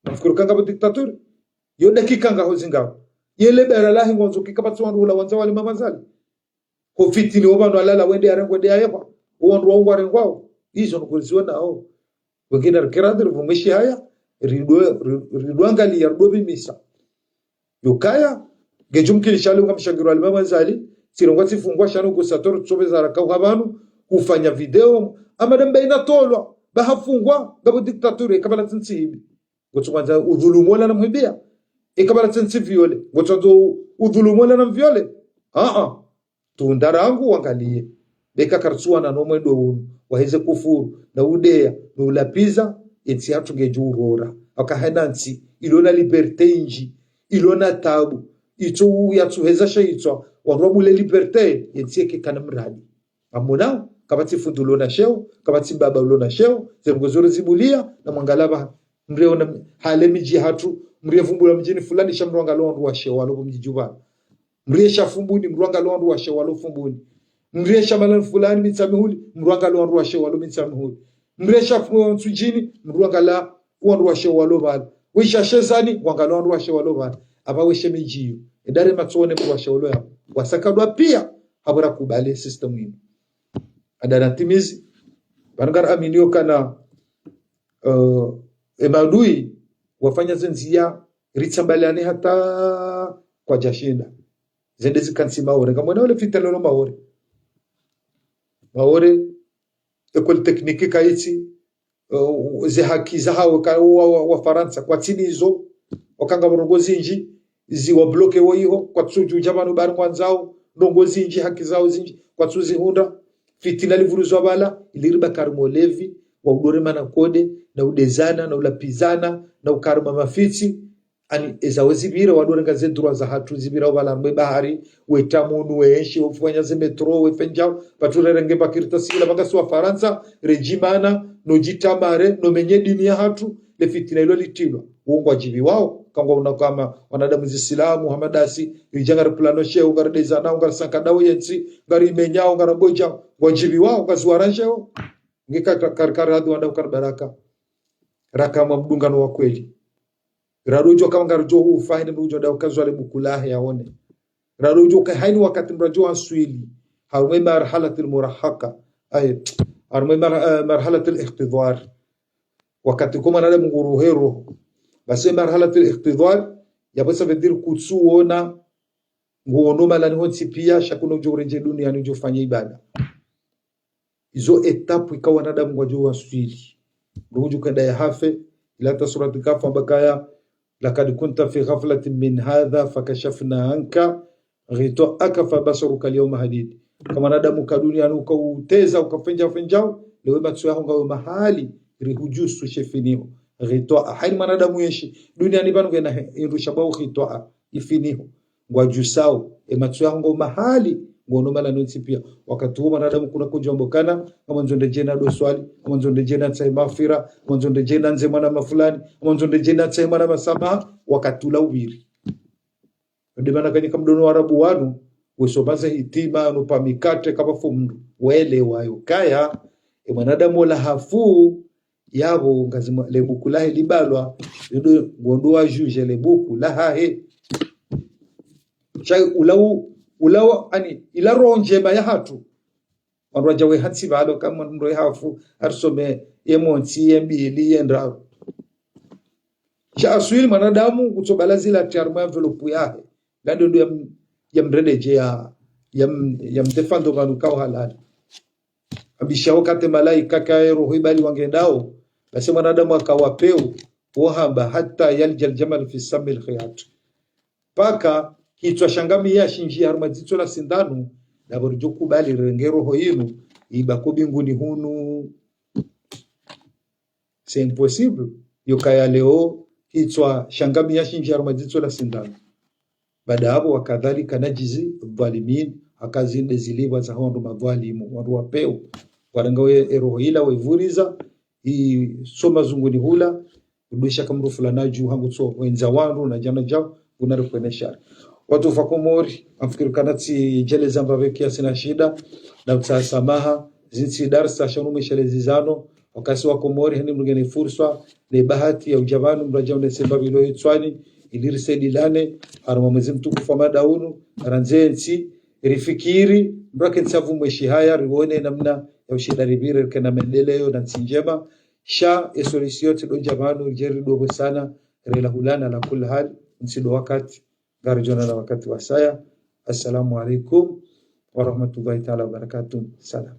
Ngamfikiro kanga pvo dictature, yo dakika ngaho zingao. Yele bera lahe ngwandzo kika pvatsi wandru hula wandza wali mama Azali. Ho fitini wo pvanu alala wende yarengwe nde yayepva. Wo wandru wao ngwarengwao. Izo nukuriziwa nao. Wengine rikera ndiri vumwishi haya. Ridwe, ri-, ridwangaliya, ridwe pvimisa. Yukaya, ngedjo mkinisha leo ngamshangirwa alima mama Azali. Tsirongwa tsifungwa shanu kusatoro tsobe za raka uha pvanu. Kufanya video. Ama damba ina tolwa. Ba hafungwa. Ngapvo dictature. Kapvala tsintsi hibi. Ngotso kwandza udhulumu ola na mhibia. Eka pvala tsentsi viole. Ngotso kwandza udhulumu ola na mviole. Aa. Tunda rangu wangaliye. Beka karitsuwana no mwendo unu. Waheze kufuru. Na udeya. Na ulapviza. Entsi yatru ngedjo urora. Aka hena ntsi. Ilo na liberté indji. Ilo na tabu. Itso yatsuheza sha itswa. Warwa bule liberté. Entsi yeke kana mradi. Amona, kapvatsi fundi ulo na sheo, kapvatsi baba ulo na sheo, ze mgozo rizibuliya, na mwangala pva, mriye ona hale midji hatru, mriye vumbula mdjini fulani sha mdru angalo wandru wa sheo, walo pvo mdji djupvana. Mriye sha Fumbuni, mdru angalo wandru wa sheo, walo Fumbuni. Mdru yesha mahala fulani Mitsamihuli, mdru angalia wandru washe walo Mitsamihuli. Mdru yesha fu-, Ntsudjini, mdru angalia wandru washe walo pvala. Wesha Shezani, wangalia wandru washe walo pvala. Apva weshe midji iyo. Enda re matso wone mdru washe walo yapvo. Wasakadwa pia, hapvo rakubali système inu. Anda na timizi, pvanu ngari aminio ukana, eh, e maadui, wafanya ze ndzia, ritsambaliane hata kwadjashinda. Zende zikantsi Maore. Ngamwona wale fitina lolo Maore. Maore, école technique kayitsi, eh, ze haki zahawo ka, wa, wa, wa Farantsa, kwatsina izo, waka ngwao ndrongoo zindji, zi wabloqué wo iho, kwatsudjudja pvanu bari ngwandzao, ndrongoo zindji, haki zawo zindji, kwatsuzihundra, fitina livuruzwa pvala, ili ribaki harumwa ulevi, wa udorema na kode, na udezana, na ulapvizana, na uka harumwa mafitsi, ani eza wezipvira wadorenga ze droit zahatru zipvira wapvala harumwa bahari, weta munu, wenshi, wafanya ze métro, wefenjao, pvatsu rerenge bakirita sila, pvanga si wa Farantsa, redjimana, no djitamare, no menye dini yahatru, le fitina ilo litilwa. Wo ngwadjipviwao, kangwaona kama wanadamu zisilamu, hamadasi, ridja ngari plano sheo, ngari dezanao, ngari sankadao yentsi, ngari menyao, ngari mbodjao, ngwadjipviwao, kazi waransheo. Nge ka, ka, kari, kari hadhi wanda ukari baraka. Raka mwa mdungano wa kweli. Rado udjo kama ngaridjo hufa, haini mdru udjo dao kazwa le buku lahe yaone. Rado udjo ka haini wakati mdru adjo waswili. Harumwa marhalatil murahaka. Ay, harumwa mar-, eh, marhalatil ihtidhar. Wakati ko mwanadamu nguruhero. Basi marhalatil ihtidhar, yapvo ça veut dire kutsuona, nguono malani hontsi pia, sha kuna udjo urendje duniani udjo fanya ibada. Izo étape ika wanadamu ngwadjo waswili. Ndo udjo kenda yahafe, ila hata surati Kahf amba kaya, "لقد كنت في غفلة من هذا فكشفنا عنك غطاءك فبصرك اليوم حديد." Ka mwanadamu ka duniani uka uteza, uka fenja fenjao, leo matso yaho ngayo mahali, rihudjusu she finiho. Ghitwaa. Haini mwanadamu yenshi duniani pvanu ngena he, hindru shambwao ghitwaa, ifiniho. Ngwadjusao, e matso yaho ngayo mahali, nguono malani yontsi pia. Wakati wo mwanadamu kuna kodjo amba ukana, ngamwandzo ndedje nado swali, ngamwandzo ndedje natsahe maghfira, ngamwandzo ndedje nandze mwana mafulani, ngamwandzo ndedje natsahe mwana masamaha, wakati ula upviri. Ndo mana kanyika mdono Waarabu wanu, wesoma ze hitima, no pa mikate, kapvafo mdru. Welewa yo kaya, e mwanadamu ola hafu, yapvo ngazima le buku lahe libalwa, ndo ngondo wa juge le buku lahahe. Sha ula u, ula wa, ani, ila roho ndjema yahatru. Wandru wadja wehantsi pvalo, kama mdru ye hafu, arisome ye montsi, ye mbili, ye ndraru. Sha aswili mwanadamu, kutsobala zila tsi harumwa enveloppe yahe. Ngando ndo ya m-, ya mrededje ya, ya m-, ya mdefando pvanu kao halali. Ambisha wakati malaika kaye roho ibali wangendao, basi mwanadamu akawa peu, wohamba hata yalija aljamalu fi sammil khiyat. Paka hitswa sha ngamia shinji harumwa dzitso la sindanu, ndapvo ridjo kubali rirenge roho yinu, ibaki mbinguni hunu. C'est impossible. Yo kaya leo, hitswa sha ngamia shinji harumwa dzitso la sindanu. Baada yapvo, وكذلك نجزي الظالمين, haka zinde zilipvwa za wandru madhwalimu, wandru wa peu. Warenga we, e roho ila, wevuriza, isoma zunguni hula, udwesha kamru fulana dju, hangu tso, wendza wandru, na djana djao, unari kwene shari. Watukufu wa Komori, amfikiri kana tsi djeleza mbapvi kiasi na shida, na utsaha samaha, zintsi darsa, sha unu mweshelezi zano, wakasi wa Komori, haini mdru ngena furswa, ne bahati ya udja pvanu, mdru adja unese mbapvi lo yitswani, ili risaidilane, harumwa mwezi mtukufu wa mada unu, randze ntsi, rifikiri, mdru ake ntsavu mweshi haya, rione namna ya ushinda ripvire, rikena maendeleo na ntsi ndjema, sha e solution tsi ndo dja pvanu, ridje ridopve sana, rela hulana la kulli hali, ntsi ndo wakati, ngaridjo onana wakati wasaya. Assalamu alaikum wa rahmatullahi ta'ala wa barakatuh. Salam.